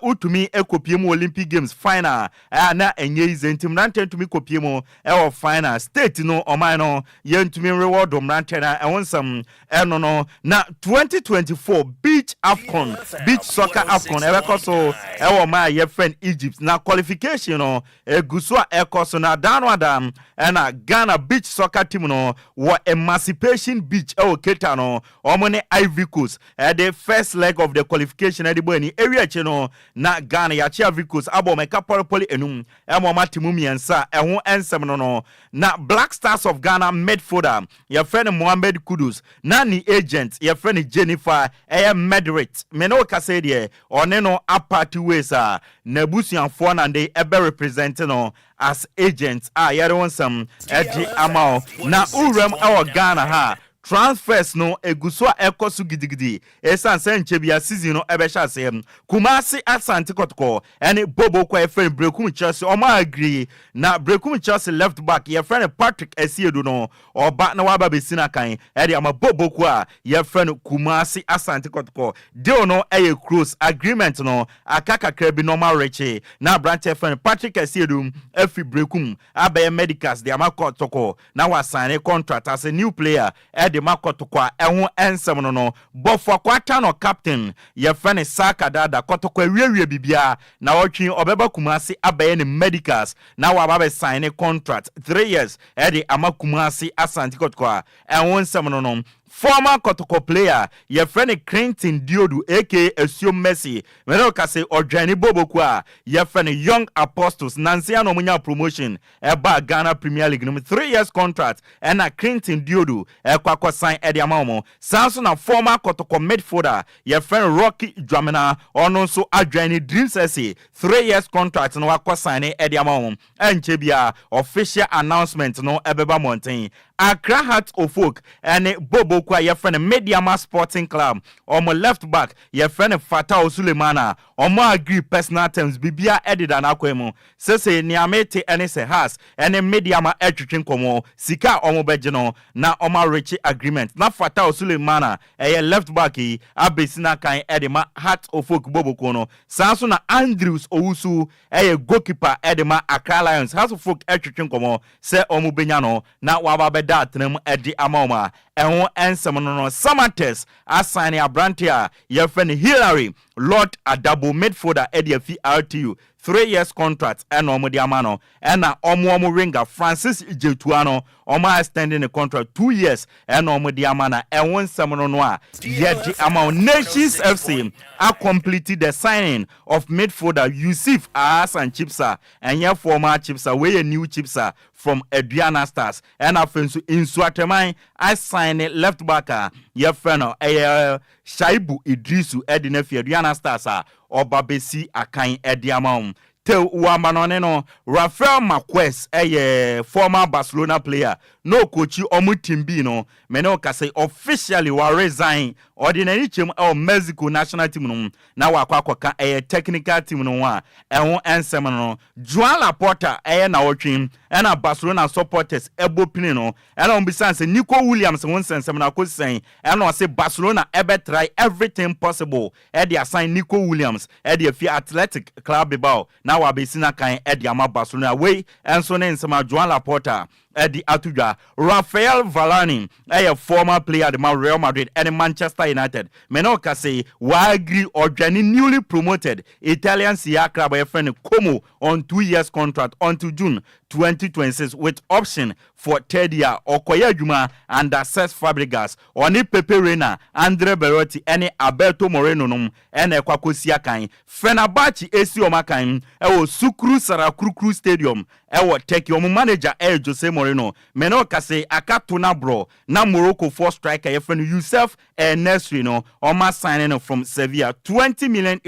wotumi ekopie mu Olympic Games final ɛa na ɛnyɛ easy. Nti mmeranteɛ ntumi kopie mu ɛwɔ final, state no, ɔman no, yɛntumi reward mmeranteɛ. Na ɛho nsɛm ɛno no. Na 2024 beach AFCON, beach soccer AFCON ɛbɛkɔ so ɛwɔ ɔman a yɛfrɛ no Egypt. Na qualification no egu so a ɛkɔ so. Na dan no adam ɛna Ghana beach soccer team no wɔ Emancipation Beach ɛwɔ Keta no, wɔn ne Ivory Coast ɛde first leg of the qualification ɛde bɔ ani. Ewi akyi no na Ghana yɛakye Ivory Coast abɔ wɔn ɛka pɔlepɔle enum ɛma wɔn ate mu mmiɛnsa. Ɛho nsɛm no. Na Black Stars of Ghana midfielder yɛfrɛ no Mohammed Kudus na ne agent yɛfrɛ no Jennifer ɛyɛ Medrit, mene wo kasa deɛ, ɔne no apart ways a n'abusuafoɔ na de ɛbɛ represent no as agent a yɛde wo nsɛm ɛde ama wo. Na wuram ɛwɔ Ghana ha, transfers no egu so a ɛkɔ so gidigidi ɛsiane sɛ nkyɛ bia season no ɛbɛhyɛ aseɛ. Kumase Asante Kɔtɔkɔ ɛne Bobo kɔ yɛfrɛ no Brekum Chelsea, ɔmo agree. Na Brekum Chelsea left back yɛfrɛ no Patrick Asiedu no, ɔba na waba bɛsi n'akan ɛde ama Bobo kɔ a yɛfrɛ no Kumase Asante Kɔtɔkɔ. Deal no ɛyɛ close, agreement no aka kakra bi na ɔmo arekye na aberanteɛ yɛfrɛ no Patrick Asiedu afi Brekum abɛyɛ medicals de ama Kɔtɔkɔ na wasign contract as a new player ɛde ma Kɔtɔkɔ a ɛho ɛnsɛm no. Bɔfo akwata no captain yɛfrɛ no Saka Dada, Kɔtɔkɔ awiewie biribiara na ɔtwe ɔbɛba Kumase abɛyɛ ne medicals na waba bɛsign ne contract 3 years ɛde ama Kumase Asante Kɔtɔkɔ a ɛho nsɛm no. Former Kɔtɔkɔ player yɛfrɛ no Clinton Diodu aka Asuom Mercy, me ne wo kase ɔdwɛne bobokuo a yɛfrɛ no Young Apostles, nansa yi ara na wɔn nyaa promotion ɛbaa Ghana Premier League no mu, 3 years contract ɛna Clinton Diodu ɛkɔ akɔ sign ɛde ama wɔn. Saa nso na former Kɔtɔkɔ midfielder yɛfrɛ no Rocky Dwamena, ɔno nso adwɛne Dreams FC, 3 years contract no wakɔ sign ɛde ama wɔn. Ɛnkyɛ biara official announcement no ɛbɛba mmɔnten. Accra Hearts of Oak ɛne bobokuo a yɛfrɛ no Medeama Sporting Club, ɔmo left back yɛfrɛ no Fatao Sulemana, ɔmo agree personal terms, bibia ɛdeda n'akwan mu. Sese nea mete ɛne sɛ Hearts ɛne Medeama ɛtwetwe nkɔmɔ sika a ɔmo bɛgye no na ɔmo areach agreement na Fatao Sulemana ɛyɛ left back yi abɛsi n'akan ɛde ma Hearts of Oak bobokuo no. Saa nso na Andrews Owusu ɛyɛ goalkeeper ɛde ma Accra Lions, Hearts of Oak ɛtwetwe nkɔmɔ sɛ ɔmo benya no na waba bɛda atena mu ɛde ama wɔn a ɛho nsɛm no. Samartex asan ne aberante a yɛfrɛ no Hillary Lord Adabo, midfielder, ɛde afi RTU, 3 years contract ɛna ɔmo de ama no. Ɛna ɔmo winger Francis Jetua no, ɔmo extending the contract 2 years ɛna ɔmo de ama na ɛho nsɛm no a yɛde ama wɔn. Nations FC a complete the signing of midfielder Yusuf Ahasan Chipsa, ɛnyɛ former Chipsa, wei yɛ new Chipsa from Aduana Stars. Ɛna afei nso Nsuatreman asign ne left back a yɛfrɛ no ɛyɛ Shaibu Idrisu ɛde no afi Aduana Stars a ɔba bɛsi akan ɛde ama wɔn. Tew wamanɔne no, Rafael Marquez ɛyɛ former Barcelona player na ɔcoachi ɔmo team bi no, mene ɔkasa officially wa resign, ɔde n'ani kyɛm ɛwɔ Mexico national team no mu na wakɔ akɔka ɛyɛ technical team no ho a ɛho nsɛm no. Joan Laporta ɛyɛ nawɔtwe ɛna Barcelona supporters ɛbɔ pini no ɛna wɔn bisa sɛ Nico Williams ho nsɛnsɛm na akɔ sɛn, ɛna ɔsɛ Barcelona ɛbɛ try everything possible ɛde asan Nico Williams ɛde afi Athletic Club Bilbao na wabɛsi n'akan ɛde ama Barcelona. Wei ɛnso ne nsɛm a Joan Laporta ɛde ato dwa. Rafael Varane ɛyɛ former player de ma Real Madrid ɛne Manchester United, mene ɔkase waagree ɔdwane newly promoted Italian Serie A club a yɛfrɛ no Como on 2 years contract until June 2026 with option for third year. Ɔkɔyɛ adwuma under Cesc Fabregas, ɔne Pepe Reina, Andre Belotti ɛne Alberto Moreno nom ɛna ɛkɔ akɔsi akan. Fenerbahce esi wɔn akan ɛwɔ Sukru Saracoglu Stadium ɛwɔ Turkey. Wɔn manager ɛyɛ Jose Mourinho. Mene ɔkase akato n'aborɔ na Morocco foɔ striker yɛfrɛ no Youssef En-Nesyri no, ɔma sign no from Sevilla, €20 million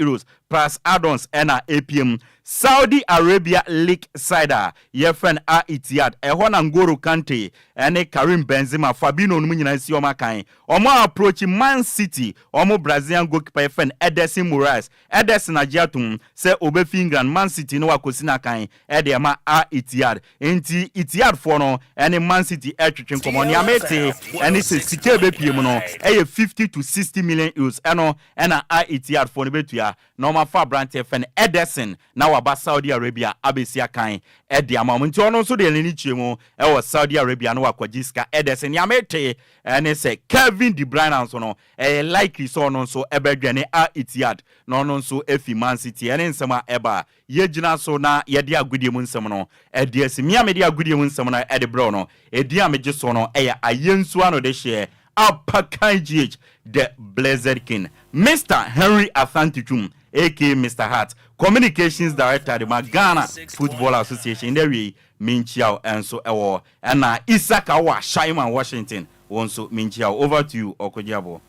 plus add-ons. Ɛna APM Saudi Arabia League side a yɛfrɛ no Al Ittihad, ɛhɔ na Ngolo Kante ɛne Karim Benzema, Fabinho no mu nyinaa si ɔmo akan. Ɔmo approach Man City ɔmo Brazilian goalkeeper yɛfrɛ no Ederson Moraes. Ederson agye atom sɛ obefi England, Man City no wakɔsi n'akan ɛde ɛma Al Ittihad. Nti Ittihad foɔ no ɛne Man City ɛtwetwe nkɔmɔ. Nea mete ɛne sɛ sika ebepie mu no ɛyɛ €50 to 60 million, ɛno ɛna Al Ittihad foɔ no betua na wɔn afa aberanteɛ fɛ no Ederson na waba Saudi Arabia abɛsi akan ɛde ama wɔn. Nti ɔno nso deɛ n'ani kyerɛ mu ɛwɔ Saudi Arabia na wakɔgye sika Ederson. Nea mete ɛne sɛ Kevin De Bruyne nso no, ɛyɛ likely sɛ ɔno nso ɛbɛdwɛne Al Ittihad na ɔno nso efi Man City. Ɛne nsɛm a ɛba a yɛgyina so na yɛde agodie mu nsɛm no ɛde asi. Mmea mede agodie mu nsɛm no ɛde brɛw no, ɛdin a megye so no ɛyɛ Ayɛnsuo ano de hyeɛ Apakan GH, the Blessed King, Mr Henry Asante Twum aka Mr Hart, Communications Director de ma Ghana Football Association. Ndɛ wie menkyia wo ɛnso ɛwɔ ɛna Isaka wɔ Ashaiman Washington, wɔn nso menkyia wo. Over to you, Ɔkɔgye aboɔ.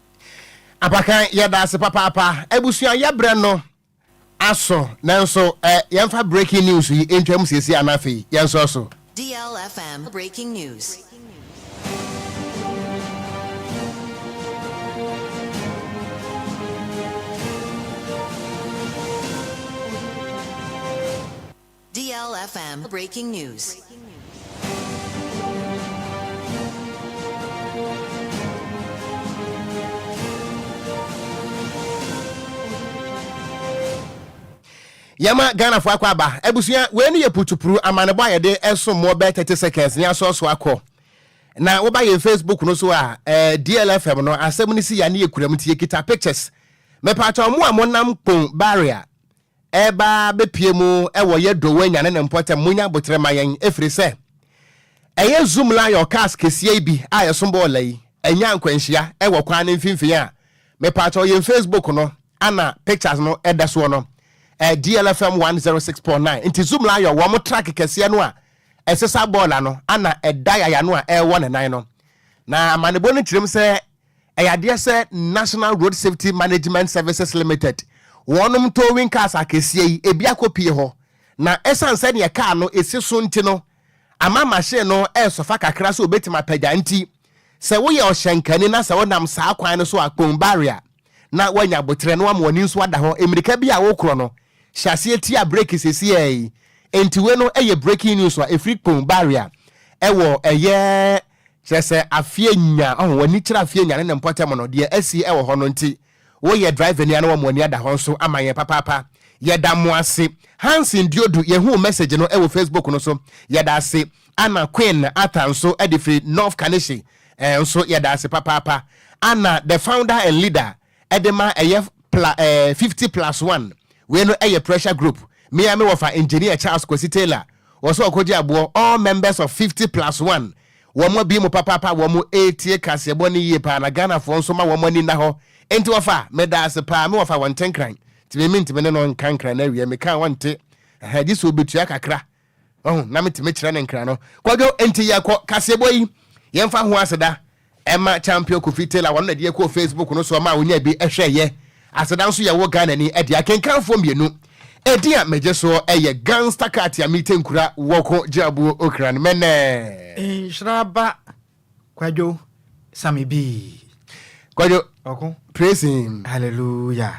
Apakan, yɛda ase papaapa. Abusua, yɛbrɛ no aso, nanso ɛ yɛmfa breaking news yi ntwam siesie ana afei yɛnsɔ so. DLFM Breaking News. DLFM Breaking News. Yɛma Ghanafoɔ akɔ aba. Abusua, wei no yɛ putupuru amanebɔ a yɛde ɛsom mmoɔ bɛɛ 30 seconds ne asɔɔso akɔ na woba yɛn Facebook no so a DLFM no asɛm no si ya ne yɛkura mu, nti yɛkita pictures. Mepatɔ mo a monam Kpone barrier ɛba bɛpie mu ɛwɔ yɛ Dowa Nyane ne mpɔtam, monya abotrɛ ma yɛn, ɛfiri sɛ ɛyɛ Zoomlion cars kɛseɛ yi bi a yɛsom bɔɔla yi. anya nkwanhyia wɔ kwan no mfimfini a, mepaakyɛw yɛn Facebook no ana pictures no ɛda soɔ no, DLFM 106.9. Nti Zoomlion wɔn truck kɛseɛ no a ɛsesa bɔɔla no ana ɛda yaya no a ɛrewɔ ne nan no. Na amanebɔ no kyerɛm sɛ ɛyɛ adeɛ sɛ National Road Safety Management Services Limited wɔnom towing cars akɛseɛ yi ebi akɔpie hɔ, na ɛsiane sɛdeɛ kaa no ɛsi so nti no, ama machine no ɛresɔfa kakra sɛ obɛtumi apagya. Nti sɛ woyɛ ɔhyɛnkani na sɛ wonam saa kwan no so a, Kpone Barrier, na woanya abotrɛ na wama w'ani nso ada hɔ. Mmirika bi a wokorɔ no, hyɛ aseɛ tia brake sesiɛ yi. Enti wei no ɛyɛ breaking news a ɛfiri Kpone Barrier ɛwɔ ɛyɛ kyerɛ sɛ afie nya ɔho w'ani kyerɛ afie nya ne ne mpɔtam no deɛ asi ɛwɔ hɔ no. Nti woyɛ driver ni a, na wɔn ani ada hɔ nso ama yɛn papaapa. Yɛda mo ase. Hansen Diodu, yɛhu message no ɛwɔ Facebook no so, yɛda ase. Ana Queen Arthur nso ɛde firi North Kaneshie nso, yɛda ase papaapa. Ana the founder and leader ɛde ma ɛyɛ 50+1, wei no ɛyɛ pressure group, mmea mi wɔfa Engineer Charles Kwesi Taylor, wɔsɛ ɔkɔgye aboɔ. All members of 50+1, wɔn mo abi mu papaapa, wɔn mo etie kaseɛbɔ ne yie paa, na Ghanafoɔ nso ma wɔn ani nna hɔ. Nti wɔfa meda ase paa. Me wɔfa wɔn ntenkran tìmí mi ntìmí ne no nka nkran na awie meka wɔn nte ɛhɛn gye sɛ obetua kakra ɔho na metumi kyerɛ ne nkran no. Kwadwo, nti yɛkɔ kaseɛbɔ yi, yɛmfa ho aseda ɛma Champion Kofi Taylor, wɔn na deɛ kɔ Facebook no so ɔma a wonya bi ɛhwɛ yɛ. Aseda nso yɛwɔ Ghana ni ɛde akenkanfoɔ mmienu ɛdin a megye soɔ ɛyɛ Gangster Cat a mete nkura wɔko gye aboɔ okran mɛnɛ. Nhyira ba Kwadwo Sami bi. Kwadwo. Ɔko. Praise him. Hallelujah.